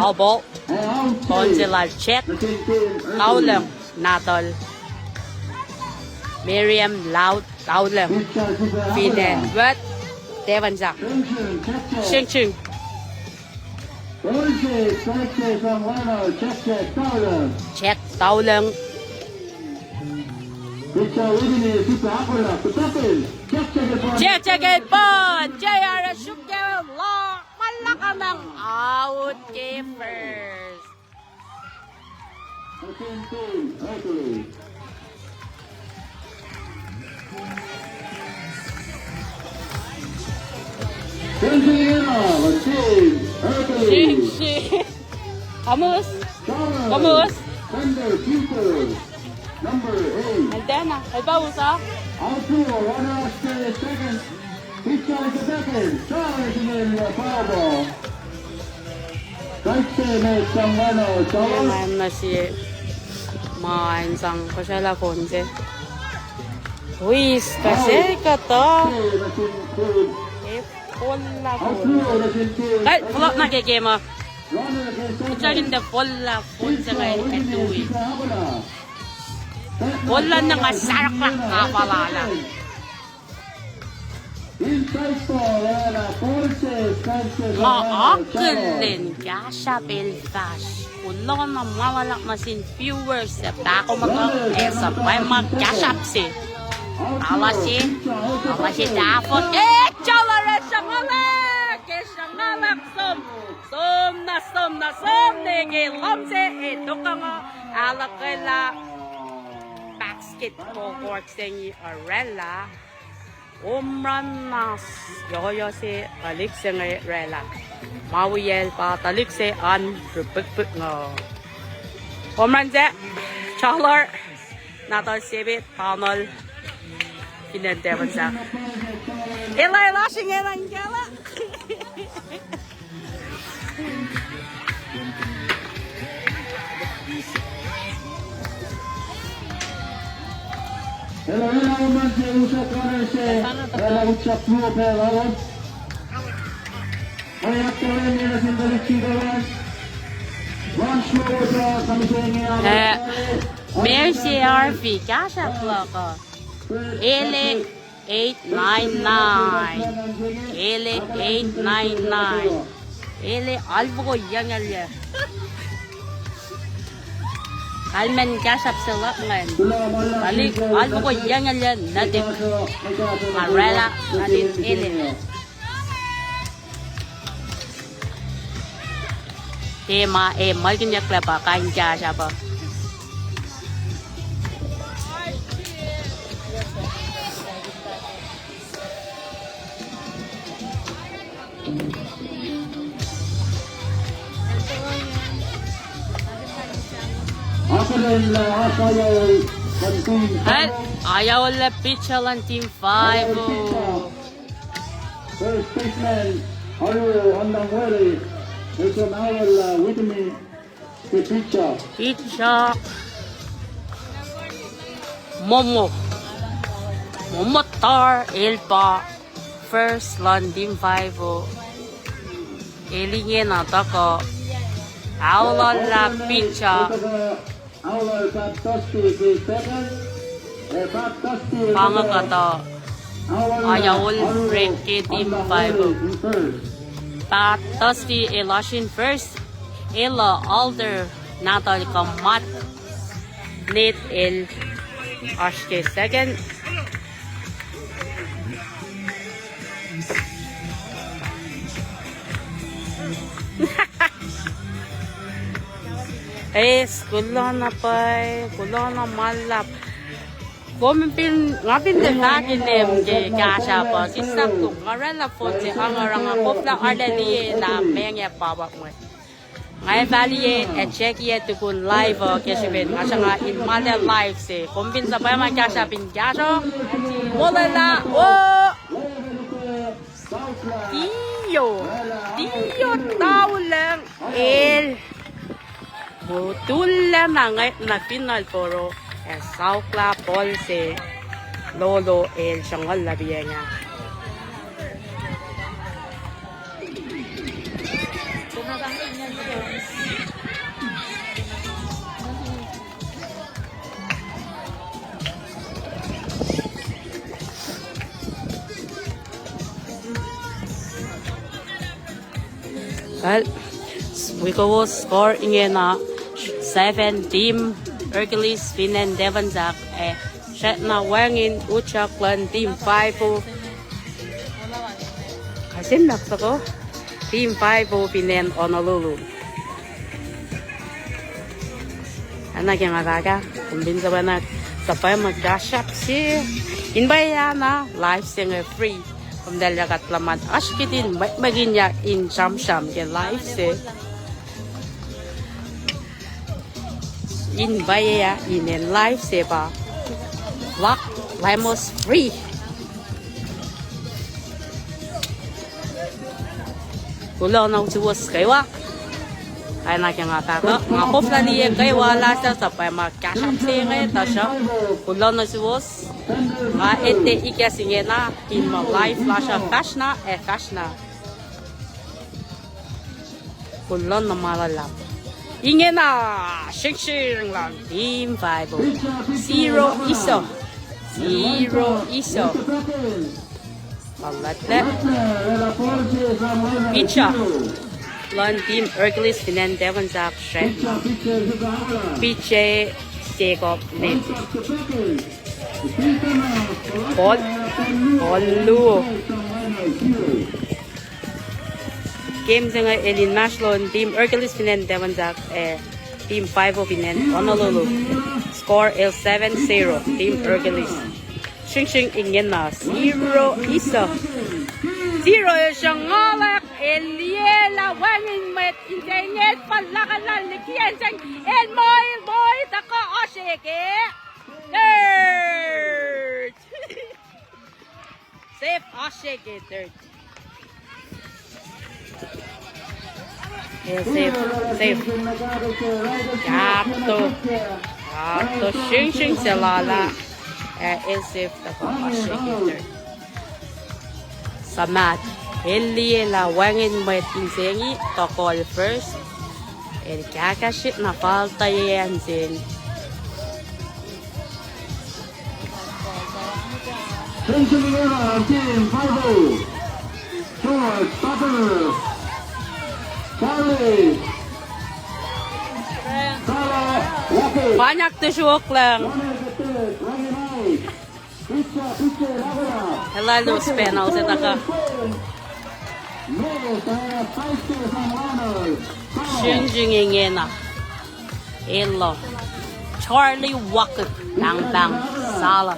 Ao ball. Puhn se lal Jack Taulung, Nahtuhl Miriam Laud Taulung. Finne wet Devon Jack. Sing sing. Jack Taulung. Check, check el puhn. J R suk ke la. Malakanak out ke first. Sing sing. Kamus. Kamus. Number eight. Antena, el pa usa. Outfield, runner up to second. Pitcher to second. Charge in the foul ball. Strike se met sang lano, Charles. Engan na sie. Ma in sang kosala konse. Wis, kase kata. E folla. Kai, pull up na ke game ah. Kuchagin the folla, folla se ngai etui. Folla na nga sarak lak nga palala. Nga akihlen kahsruhp el fahsr. Kuloh na ma luhlahp nuh sin viewers ac pahkomuhta ac subscribe ma kahsruhp se. Ala se, ala se tahfuh. E, Charles, sruhnguhlak, e sruhnguhlak som. Som na, som na, som ne ke lohm se, e tohkoh nga, aluhkwelah basketball court se inge orwaclah. Home run na yohyoh se tuhlihk se inge orwaclah. Ma wiyacl pa tuhlihk se an rupikpik nga. Home run se, Charles, Nahtuhl Sebet, Tamuhlwel, Finland Devon Jack. Ela, ela, singena ingela. Ela, ela, oman se usa kane se, ela, utsak luo pe lalo. Oi, aktoren ela sin tuhlihk sikawan. Once more, uh, kami se inge, eh, Mercy Arfi, kahsruhp luhk uh. Ele eight nine nine. Ele eight nine nine. Ele alfoko yangel ya. Kalmen kahsruhp se luhk ingacn. Kali alfoko yangel ya nuhtihk. Orwaclah nuhtin ele. Tema, e, muhlkihnyucklah pa kain kahsruhp uh. Hel, ayaol lah pitcher luhn team five oh. First baseman, Aru Andangwele, el som aol, uh, Whitney, ke pitcher. Pitcher. Momo. Momo Tar, el pa first luhn team five oh. El ingena tuhkuh. Aol lah pitcher. Panga kuhtuh. Ayaol rek ke team five oh. Pat Dusty el oasr in first. El uh Alder Nahtuhl Kuhmat. Nate el oasr ke second. Eis, kuloh na pwacye, kuloh na ma luhlahp. Kom fin, nga fin tiac fahk inem ke kahsruhp uh, sislah kom, nga orwaclah fon se, nga oruh nga koflah arlac liye lah meac nga pop up mwe. Nga evaluate ac check-i tukun live uh ke srihpen nga sruhnga in ma live se. Kom fin suhpwacma kahsruhp in kahsruh. Molwelah, o! Tiyo, tiyo taulacng el. Motullac na ngwet na fin nal poro, ac sauklah pol se lolo el sruhnguhl lapiyacng ah. Well, wi kowos score ingena, seven, Team Hercules fin acn Tafunsak, ac srackna wacngihn utyak luhn Team Five O. Kasin nak soko? Team Five O fin acn Honolulu. Ana ke nga fahk ah, kom fin suhpwacma, suhpwacma kahsruhp se. In pwacye na, live se inge free. Kom tahl yakat luhman oasr kihtin mwekihnyuck in sramsram ke live se. In pwacye ah, inen live se pa vlog lalos free. Kuloh nuh suwos kwewa. Kain na ke nga fahk uh, nga koflah liye kwewa lasr uh suhpwacma kahsruhp se inge tuhsruhk. Kuloh nuh suwos. Nga etuh ikacs ingena in muh live lasr uh fahsr na ac fahsr na. Kuloh na ma luhlahp. Ingena, sringsring luhn Team Five O. Zero iso. Zero iso. Palatlah. Pitcher luhn Team Hercules fin acn Tafunsak srackna. Pitcher Jacob Ned. Ball. Ball luo. Game se inge el inmahsrlon Team Hercules fin acn Tafunsak ac Team Five O fin acn Honolulu. Score el seven zero, Team Hercules. Sringsring ingena, zero iso. Zero el sruhnguhlak, el liyelah wacngihn mwet insenget pa lakalal likiyacn sang el moil moil tuhkuh oasr ke third. Save oasr ke third. Eh, save, save. Kahto. Kahto sringsring se lala. Eh, el save tuhkuh oasr ke third. Suhmaht. El liyelah wacngihn mwet insengi, tuhkuh first. El kahkahsrihk na fal tuh ye an sen. Sringsring ingena, Team Five O. George Pater. Charlie. Sala Rocket. Panyak tu sruok lang. One of the third, Rangi Knight. Pitcher, pitcher, Raghunath. Elalos panel se tuhkuh. Sringsring ingena. Elo. Charlie Walker. Pang pang. Sala.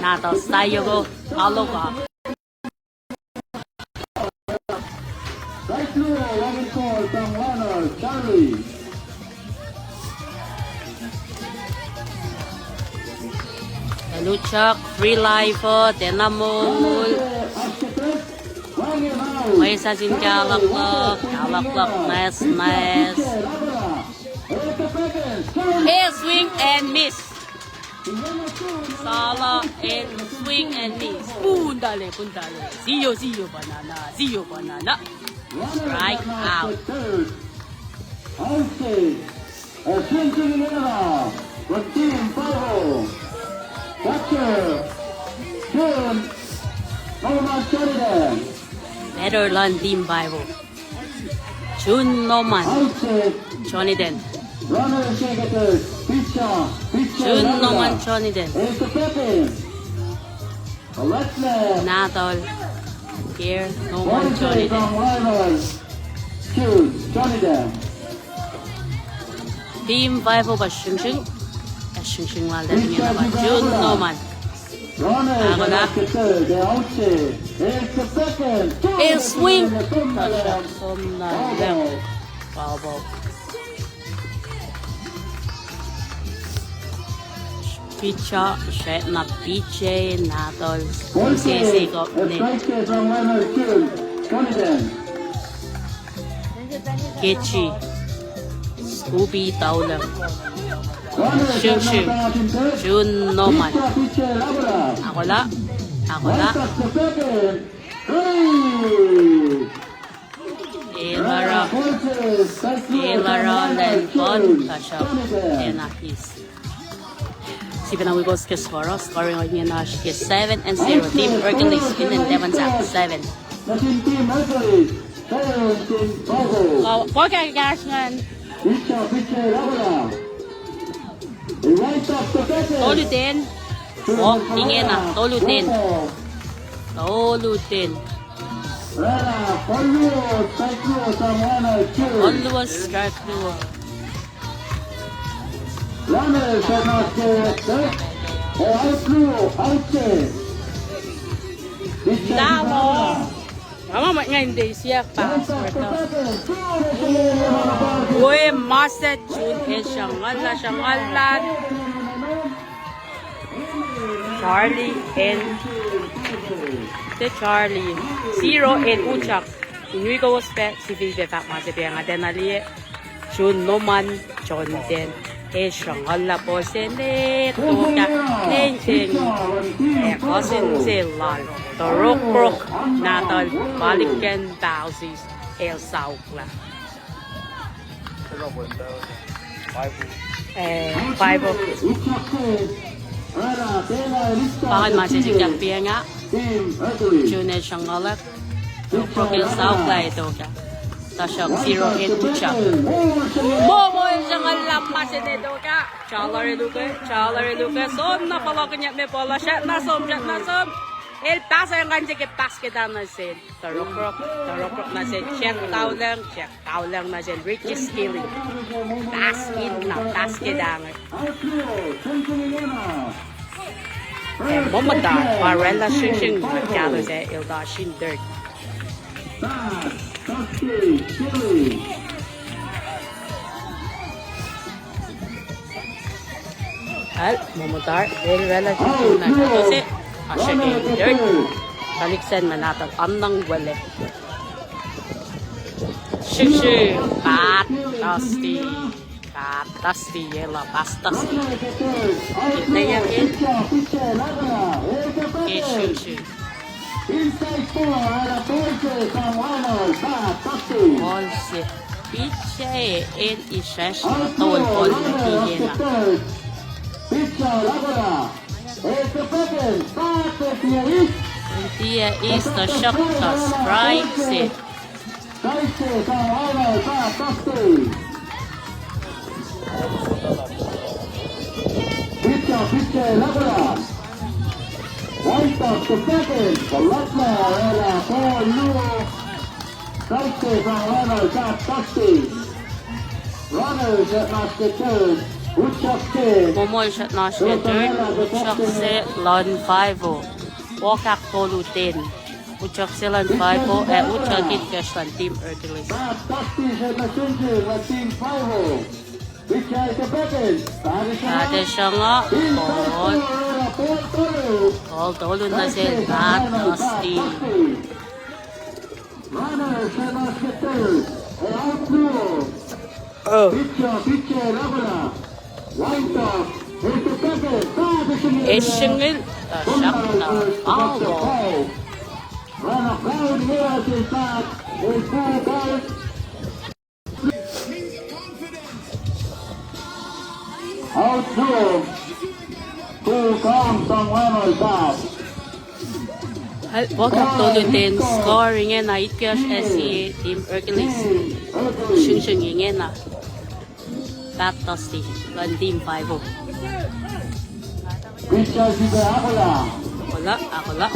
Nahtuhl Sayoko. Aloka. Eluchak, free life, uh, tenamol. Mwe sasin kaluhkluhk, kaluhkluhk, nice, nice. Eh, swing and miss. Sala, eh, swing and miss. Pun tale, pun tale. Zero, zero banana, zero banana. Strike out. Outstanding. A sringsring ingena, from Team Five O. Catcher, Jun Norman Jonathan. Batter luhn Team Five O. Jun Norman Jonathan. Runner, second, pitcher, pitcher, Jun Norman Jonathan. Is the second. Nahtuhl Kier Norman Jonathan. Team Five O pa sringsring. Ac sringsring lal ingena pa Jun Norman. Ako na. El swing. Som na. Foul ball. Pitcher, srackna pitcher, nahtuhl, use se kuh ne. Catcher. Scooby Towler. Sing, sing. Jun Noman. Akola. Akola. Elara. Elara Lenpon. Kasha. Enakis. Sifacna wi kowos ke score uh, scoring ingena ke seven and zero. Team Hercules in and seven. Seven. Nuh sin team Hercules, seven team Hercules. Kuh, kuh kahs ngan. Tolu ten. Oh, ingena, tolu ten. Tolu ten. Tolu strike luo. Lamo. Ama ma ngan de siak pa. Oi, masa Jun el sruhnguhl, sruhnguhl. Charlie el, te Charlie. Zero el utuck. In wi kowos pac, sifilpac fahk ma se pac nga tiacna liye. Jun Noman, Jun ten. El sruhnguhl pose ne, toka, ne ten. Ac cousin se lal. Torokrok, nahtuhl, Palikan Bausis, el saukla. Eh, five oh. Pakan ma se sikyak pianga. Jun el sruhnguhl. Torokrok el saukla, toka. Tuhsruhk zero el utuck. Momo el sruhnguhl ma se ne toka. Charlie el uke, Charlie el uke. Som na palokinyuck me pala. Srackna som, srackna som. El pass, el ngan se ke pass ke tana se. Torokrok, Torokrok nuh sel Jack Taulung, Jack Taulung nuh sel Ricky Skilling. Pass in na, pass ke tange. Eh, Momota, pa oraclah sringsring, kalos ac el ta shindirk. Al, Momota, el oraclah sringsring na kalos ac, asrake dirt. Kalik sen ma nahtuhl annang wele. Sringsring, pat, Dusty. Pat, Dusty, yela, pass, Dusty. Ite ya ke. Ke sringsring. Ball se. Pitcher el israsr tol ball nuh ke yena. Tiac eis, tuhsruhktuh strike se. Momo el srackna oasr ke third, utuck se luhn five oh. Walk ahktolu ten. Utuck se luhn five oh, ac utuck itkohsr luhn Team Hercules. Pat esanga, ball. Ball tolu nuh sel Pat Dusty. Oh. Eis single, tuhsruhktuh foul. Walk ahktolu ten, score ingena itkohsr, S C A Team Hercules. Sringsring ingena. Pat Dusty luhn Team five oh. Akola, akola.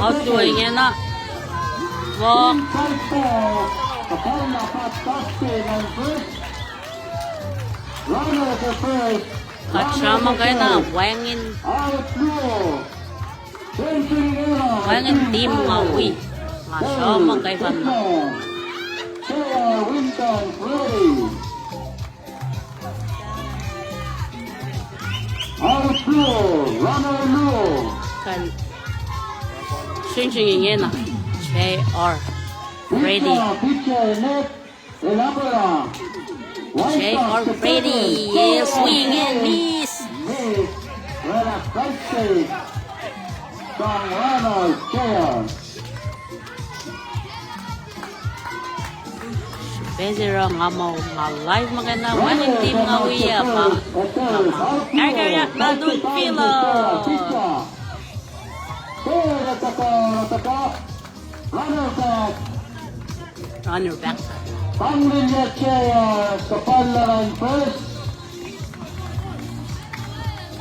Out luo ingena. Walk. Kuht sramsram muhkwena wacngihn. Wacngihn team nga wi. Nga sruhmuhn kwewana. Kuh, sringsring ingena. J R Freddy. J R Freddy, swing and miss. Pacl se oruh nga muh nga live muhkwena, wacngihn team nga wi uh pa. Karkaryak na lun Philo. Runner back. Panglinyac ke, uh, kapal lain first.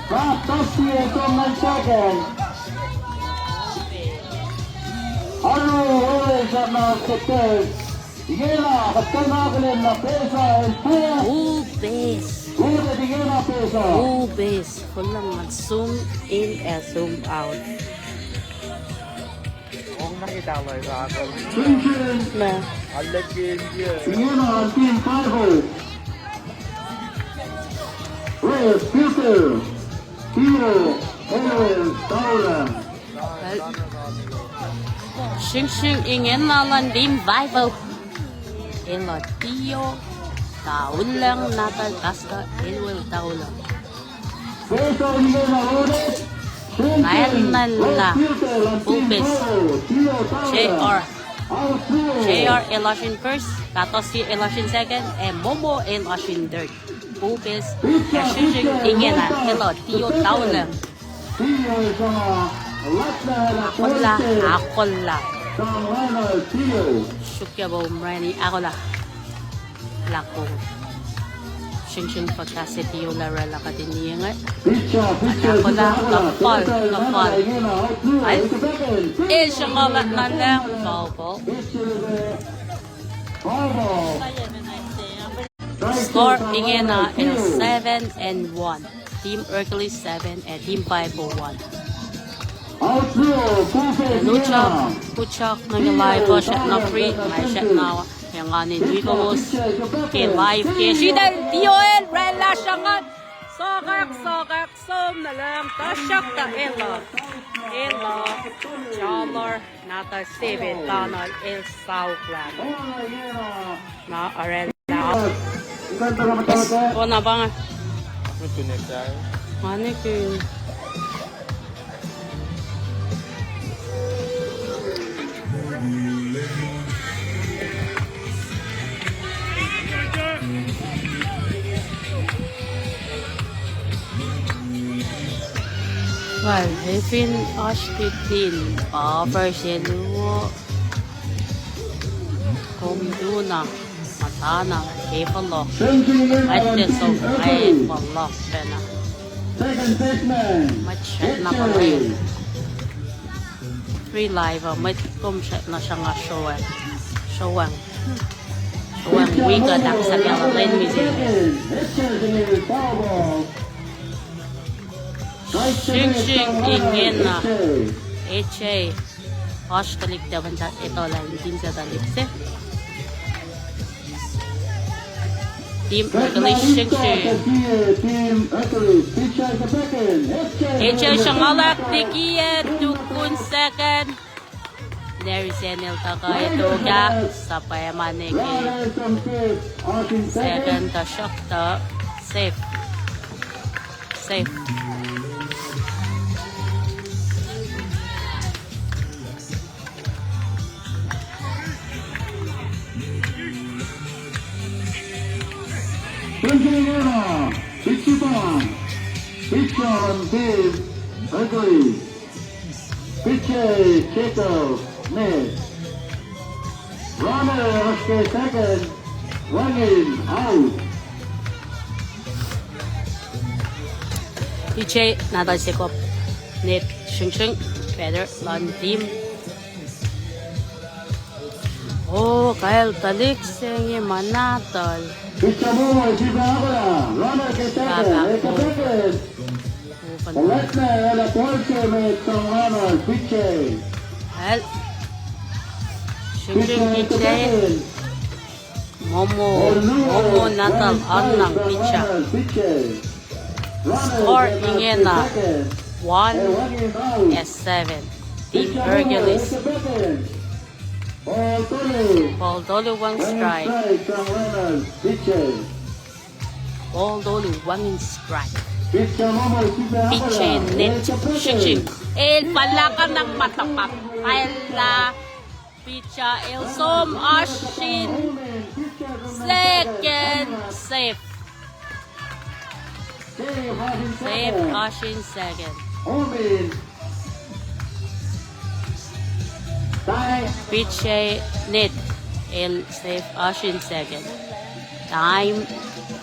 Fahk tohsye tom lain second. Alu, ole sana ke third. Ingena, kapten akihlen na pesa el pu. Pu pes. Pu pes ingena pesa. Pu pes. Kulang ngan zoom in ac zoom out. Ong na kita loh ka. Na. Alec in ye. Ingena antin five oh. Red filter. Tio Elwel Taulang. Sringsring ingena luhn team five oh. Elo Tio Taulang, nahtuhl Pastor Elwel Taulang. Pesa ingena loaded. Nael nala. Pu pes. J R. J R elos in first. Katosi elos in second. Ac Momo elos in third. Pu pes. Ac sringsring ingena. Elo Tio Taulang. Akola, akola. Suk ya bo mrani akola. Lakong. Sringsring fuhkah se Tio lah oraclah kuht in liye inge. Akola, kapal, kapal. Ai, el sruhnguhl lah na lah, foul, foul. Score ingena el seven and one. Team Hercules seven ac Team five oh one. Luchak, kuchak nuh ke live uh, srackna free, ma srackna engan in wi kowos ke live ke sritacl Tio el oraclah sruhnguhl. Sokwack, sokwack, som nuh lucng, tuhsruhktuh elah, elah Jalar, nahtuhl Seven Tunnel el sauklah. Na oraclah. Kona pa nga. Nga nuh ke. Well, efin oasr kihtin pa verse luo. Kom tuna, matana, ke fohlohk. Mwet te som, ke fohlohk pacna. Mwet srackna fohlohk. Free live uh, mwet kom srackna sruhnga sroang. Sroang. Sroang wi kuht ahksahfyelah lwen mihsenge. Sringsring ingena. H A. Oasr tuhlihk tafun ta etuh lah in team se tuhlihk se. Team Hercules sringsring. H A sruhnguhl ahkniki ac tukun second. Larry Senel tuhkuh etuh ah, sapwe ma neke. Second tuhsruhktuh. Safe. Safe. Picture on team Hercules. Picture Jacob Smith. Runner oasr ke second, wacngihn out. Picture nahtuhl Jacob Smith sringsring, better luhn team. O, kacl tuhlihk se inge ma nahtuhl. Picture mo, sipa akula, runner ke second, ke second. Kolekna, el ac pol se met sang lana, P J. El. Srihngsrihng P J. Momo, Momo Natal, Annang P J. Score ingena, one and seven. Team Hercules. Ball tolu wacngihn strike. Ball tolu wacngihn strike. P J net. Srihngsrihng. El pahlah kuhnang matapap. Pahlah. P J el som oasr in second, safe. Safe oasr in second. P J net el safe oasr in second. Time,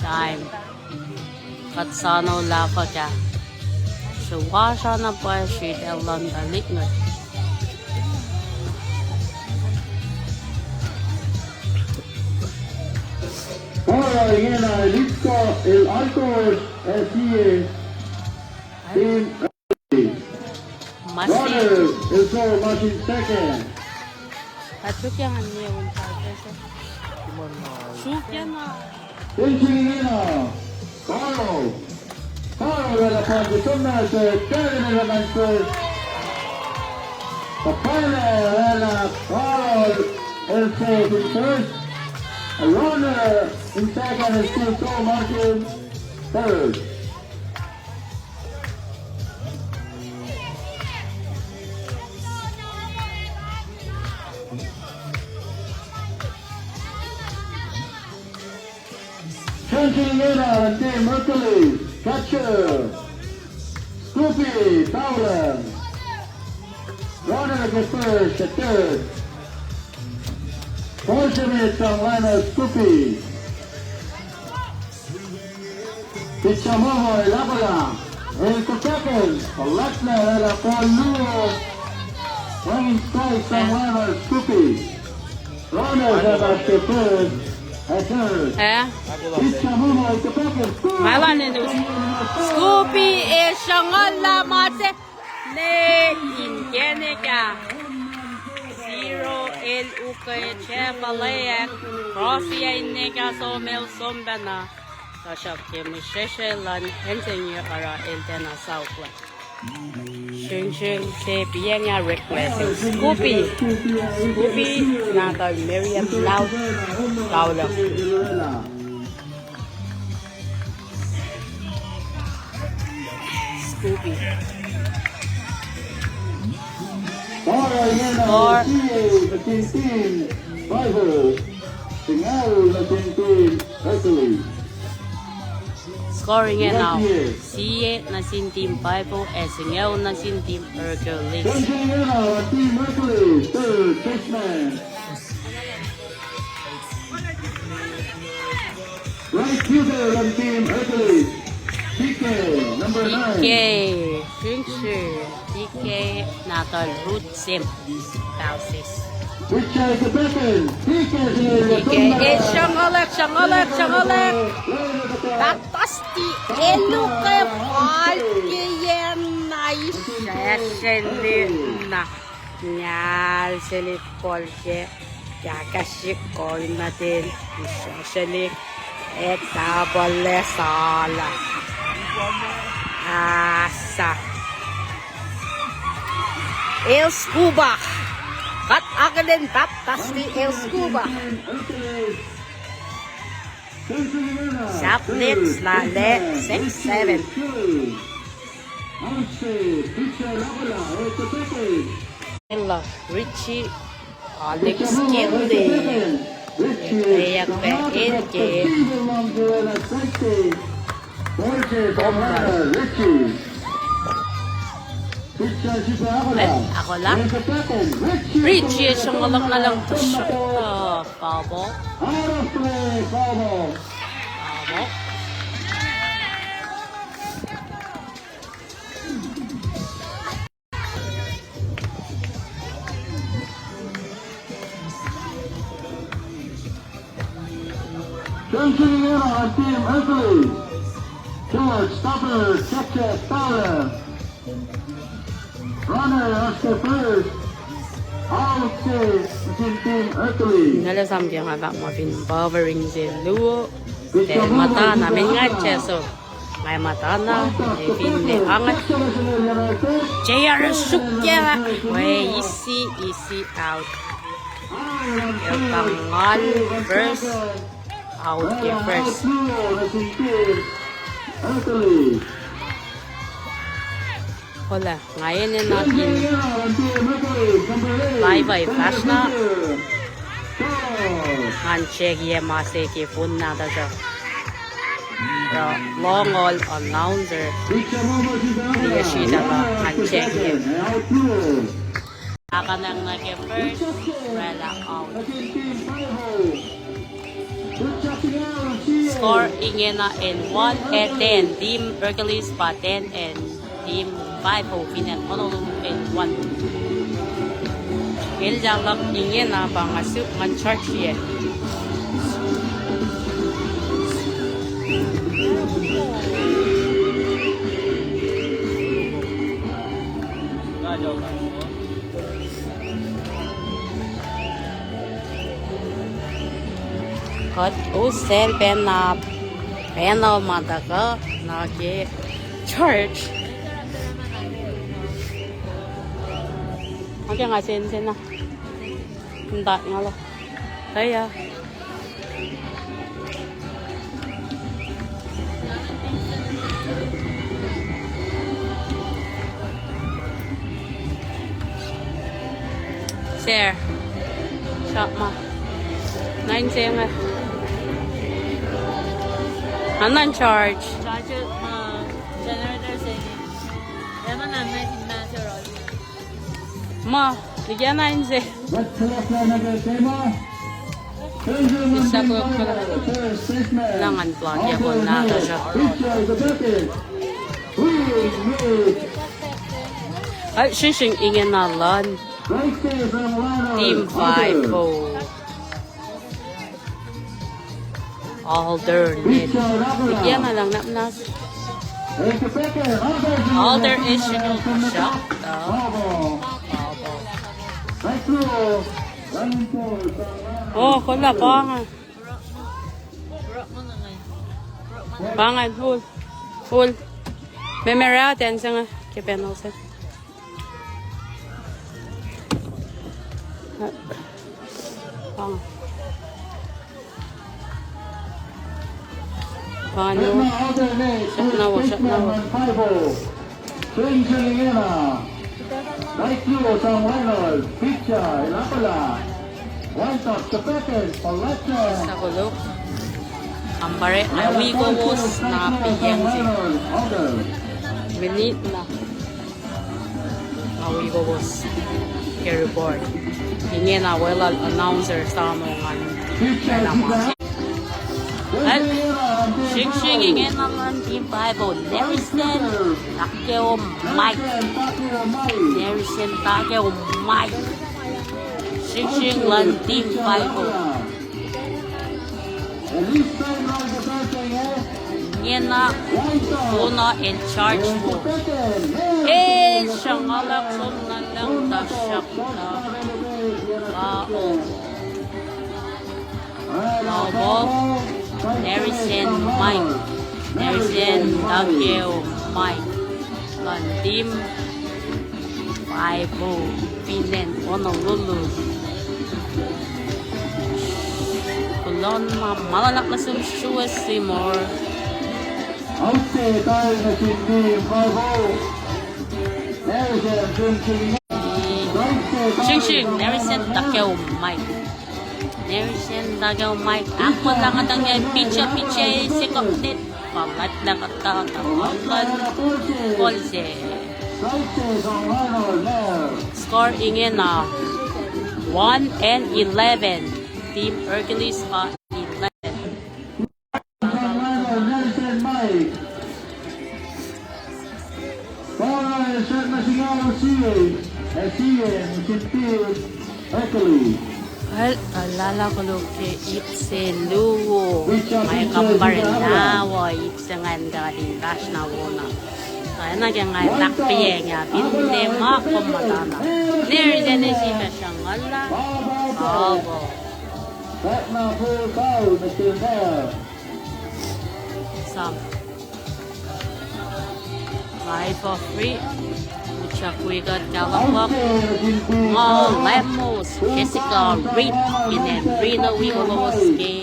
time. Kuht soano lah fuhkah. Sruwasrana pwacye sritacl luhn tuhlihk nuhtihk. Oruh ingena el itkohsr, el alkohsr, ac sie. Masi. Runner, el som oasr in second. Atukya ngan niun. Sukya na. Srihngsrihng ingena. Carl. Carl el ac pacl se som na se, Carl el ac pacl se. Pahlah el ac Carl el safe in first. A runner in second and still som oasr in third. Srihngsrihng ingena luhn team Hercules, catcher, Scoopy Taulan. Runner ke first, ke third. Pol se met sang lana Scoopy. Pitcher Momo el ahkolah. El kuhtuh ke, kolekna el ac pol luo. Wacngihn strike sang lana Scoopy. Runners at the first, at third. Eh? Pitcher Momo el kuhtuh ke. Malan enus. Scoopy el sruhnguhl lah ma se. Ne inkacnek ah. Zero el ukwe Jeff Alea. Cross ah inkacnek ah som el som pacna. Tuhsruhk ke mihsrwacsr luhn engineer oruh el tiacna saukla. Srihngsrihng se piacng ah reckless. Scoopy. Scoopy, nahtuhl Miriam Lau. Kaulung. Scoopy. Score. Score ingena. Sie nuh sin team Bible, ac singucul nuh sin team Hercules. Right fielder on team Hercules, T K, number nine. T K, Srihngsrihng, T K, nahtuhl Ruth Sim, Tausis. Pitcher is the batter, T K. T K, eh, sruhnguhl, sruhnguhl, sruhnguhl. That was the eluke ball ke yen na israseli na. Ngal seli ball ke. Kahkahsrihk kol nuh ten, israseli, etapalah sala. Asa. El Scuba. Kuht akihlen baptized El Scuba. Sahp Nets lah le six seven. Ella Richie, Alex Kende. Eyak pa N K. Bomber. Eh, akola. Richie, sruhnguhl na lang tuhsruhk. Ah, foul ball. Foul ball. Srihngsrihng ingena on team Hercules. George, stopper, check, check, foul. Runner, oasr ke first. Out ke nuh sin team Hercules. Nele sam ke nga fahk ma fin Wolverine se luo. Te matana, men nga cheso. Nga matana, e finne angat. J R suk ke, we, easy, easy out. Eltangal first, out ke first. Ola, nga enenuh in laivai fahsr na. Ngan check ye ma se ke phone na tuhsruhk. Ra long all announcer. Liye sritala ngan check ye. Akanang na ke first, rela out. Score ingena in one and ten, Team Hercules pa ten and Team five oh fin acn Honolulu in one. Elja luhk ingena pa nga suk ngan charge ye. Kuht usel pacna panel ma tuhkuh nuh ke church. Oke, nga sensen na. Ntat nga lo. Taya. Sir. Shop ma. Nine se nga. Anan charge. Charge, uh, generator se. Eman na nine master. Ma, liki na inse. Isa ko ko. Nangan plug ya ko na ka siya. Al shising ingena lan. Team five oh. Alder net. Ikiana lang napnas. Alder is scheduled for shot. Oh, kola pangan. Pangan, hul. Hul. Memera ten sanga ke panel set. Pangan. Pangan. Shot na wo, shot na wo. Sakolo. Ambare, awi kowos na piyeng si. Minit na. Awi kowos ke report. Ingena welal announcer sa mo ngan. Shising ingena lan team five oh. Nerison Takeo Mike. Nerison Takeo Mike. Shising lan team five oh. Ngena, kona in charge wo. Eh, shangalak som na lang ta shakta. Ba o. Ba o. Nerison Mike. Nerison Takeo Mike. Lan team. Bible, pinen, ono lulu. Kulon ma, malanak na sum shuwa simor. Oute, tayo na sindi, Bible. Nerison, sindi. Sing, sing, Nerison Takeo Mike. Nerison Takeo Mike. Akwa lang atang ya, picha, picha, sikap dit. Palat lang atang, palat. Gol se. Score ingena, one and eleven. Team Hercules pa eleven. Tuhlala koluk ke ip se luo. Nga kampare na wo ip se ngan katin fahsr na wo na. Tuh na ke nga takpiyeng ya finne ma kom muhta na. Neri Tennessee pa sruhnguhla. Abo. Sam. Live of free. Uchak wi kuht kahlwem. Nga Lemos, Jessica Reed, inen Reno wi kolos ke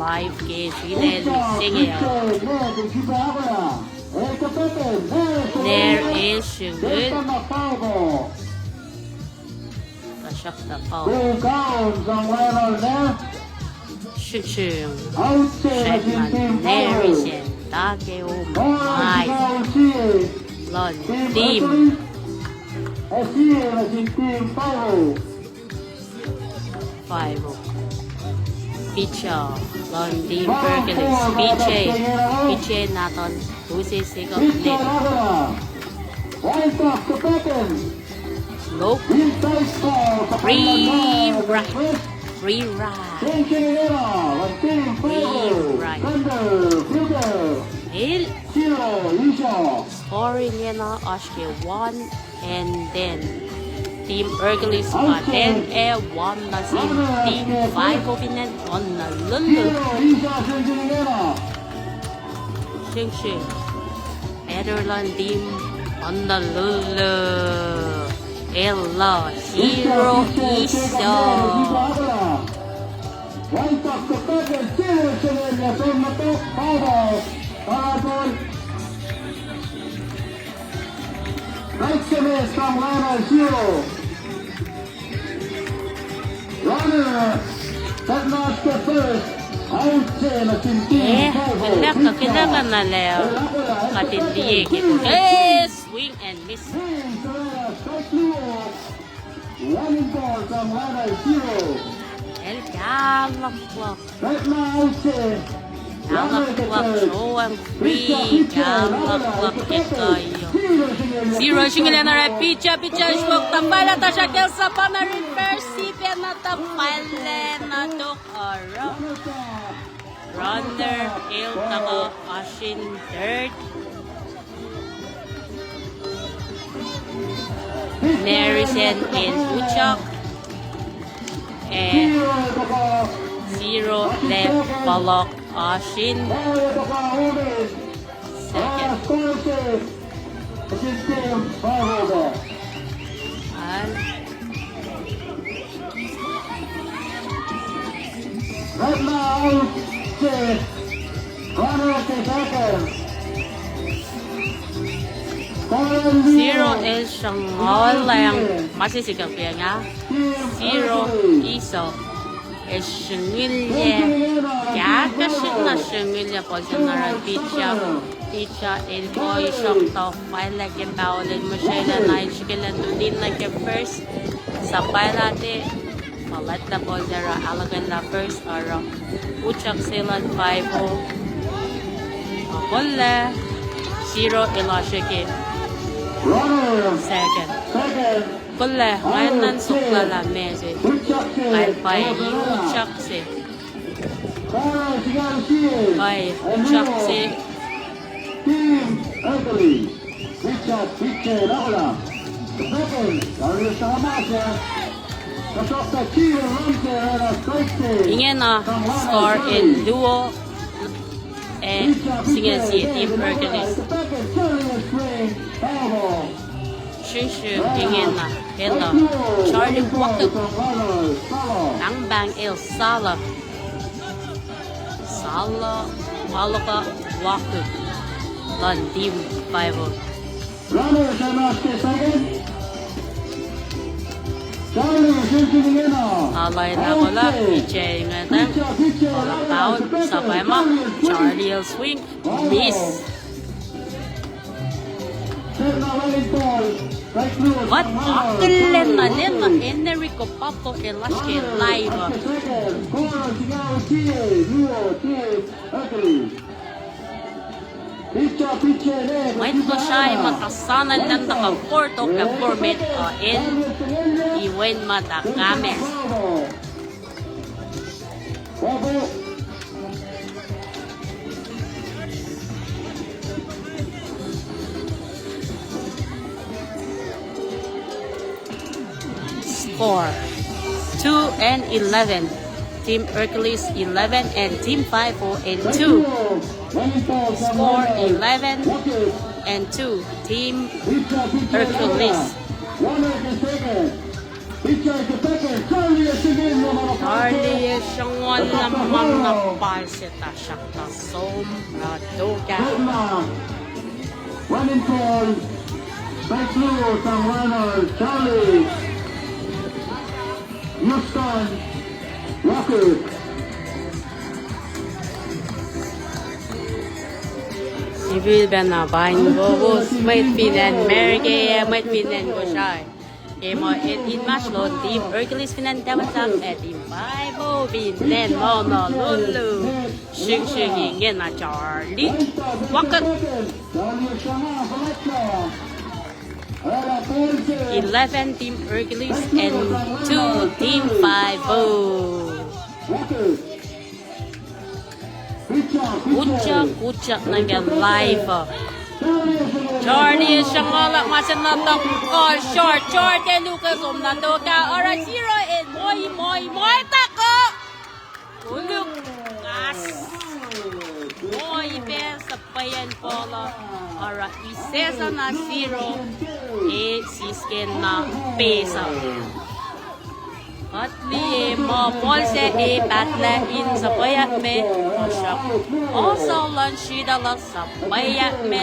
live ke Sinel Singel. Ner el singel. Tuhsruhktuh pa srihsrihk Neri sacn, take o mai luhn team five o. Pitcher luhn team Hercules, P J, P J Nathan, use sikap net. Look. Free ride. Free ride. Free ride. El scoring ena oasr ke one and ten. Team Hercules pa ten ac one nuh sin team five o fin acn Honolulu. Sing sing. Batter luhn team Honolulu. Elo Shiro Iso. Runner, that knocks the first. Out there, nuh sin team. Eh, five o. Killak, killak na lah. Katin liye ke. Eh, swing and miss. One and ball from runner zero. El kahlwem. Right now, out there. Kahlwem, soang free, kahlwem, ke kayo. Zero, shingle na right, pitcher, pitcher, smoke, tuhfahlah, tuhsruhk el suhpwacna reverse, sip, ac na tuhfahlah, na tok oruh. Runner, el tuhkuh, oasr in third. Neri sacn in uchak. Eh, zero left, fohlohk oasr in second. An. Zero el sruhnguhl lang, ma se sikyak pacng ah. Zero Iso. El srihngilyac, kahkahsrihk na srihngilyac puhsra na oruh pitcher. Pitcher el koi sruhk tuhfahlah ke pahol el mihsrwacsr na el srihke lwen tunin nuh ke first. Suhpwaclah te, fuhlwactlah puhsra na oruh ahluhkwelah first oruh. Uchak se luhn five o. Akolah, zero el oasr ke second. Kuloh, nga enenuh in suk lala message. Kain pwacye, uchak se. Pwacye, uchak se. Ingena score in luo. Eh, singucul sie team Hercules. Srihsrihk ingena, elah Charlie Wakuk. Pahngpahng el Salah. Salah, Waluka Wakuk. Luhn team five o. Runners are not second. Charlie, srihsrihk ingena. Alu na kola, P J ingena. Out, sapwacma, Charlie el swing, miss. But akihlen na lena Henry Kopato el oasr ke live. Mwet Kosrae muhta sana lwen tuhkuh four tok ac four met uh el Iwen Mata Kames. Score, two and eleven. Team Hercules eleven and Team Five O and two. Score, eleven and two. Team Hercules. Charlie sruhnguhl na ma na pal se ta sahk ta som na toka. Running for Bangalore, sang runner, Charlie Muskan Rocket. Sifilpacna paing kowos mwet fin acn America ac mwet fin acn Kosrae. Ke muh in inmahsrlon Team Hercules fin acn Tafunsak ac Team Five O fin acn Honolulu. Sringsring ingena Charlie Wakut. Eleven Team Hercules and two Team Five O. Kutsa, kutsa nuh ke live uh. Charlie sruhnguhl ma se na tuh, oh, short, short, ac Lucas om na toka, oruh zero in, moi, moi, moi, tako. Koluk ngas. Moi pac suhpweyacn ball uh, oruh isacsuh na zero. E sisken na pace uh. Kuht liye muh ball sac e pahtlac in suhpweyuckme, tuhsruhk ohsun luhn sritacl uh suhpweyuckme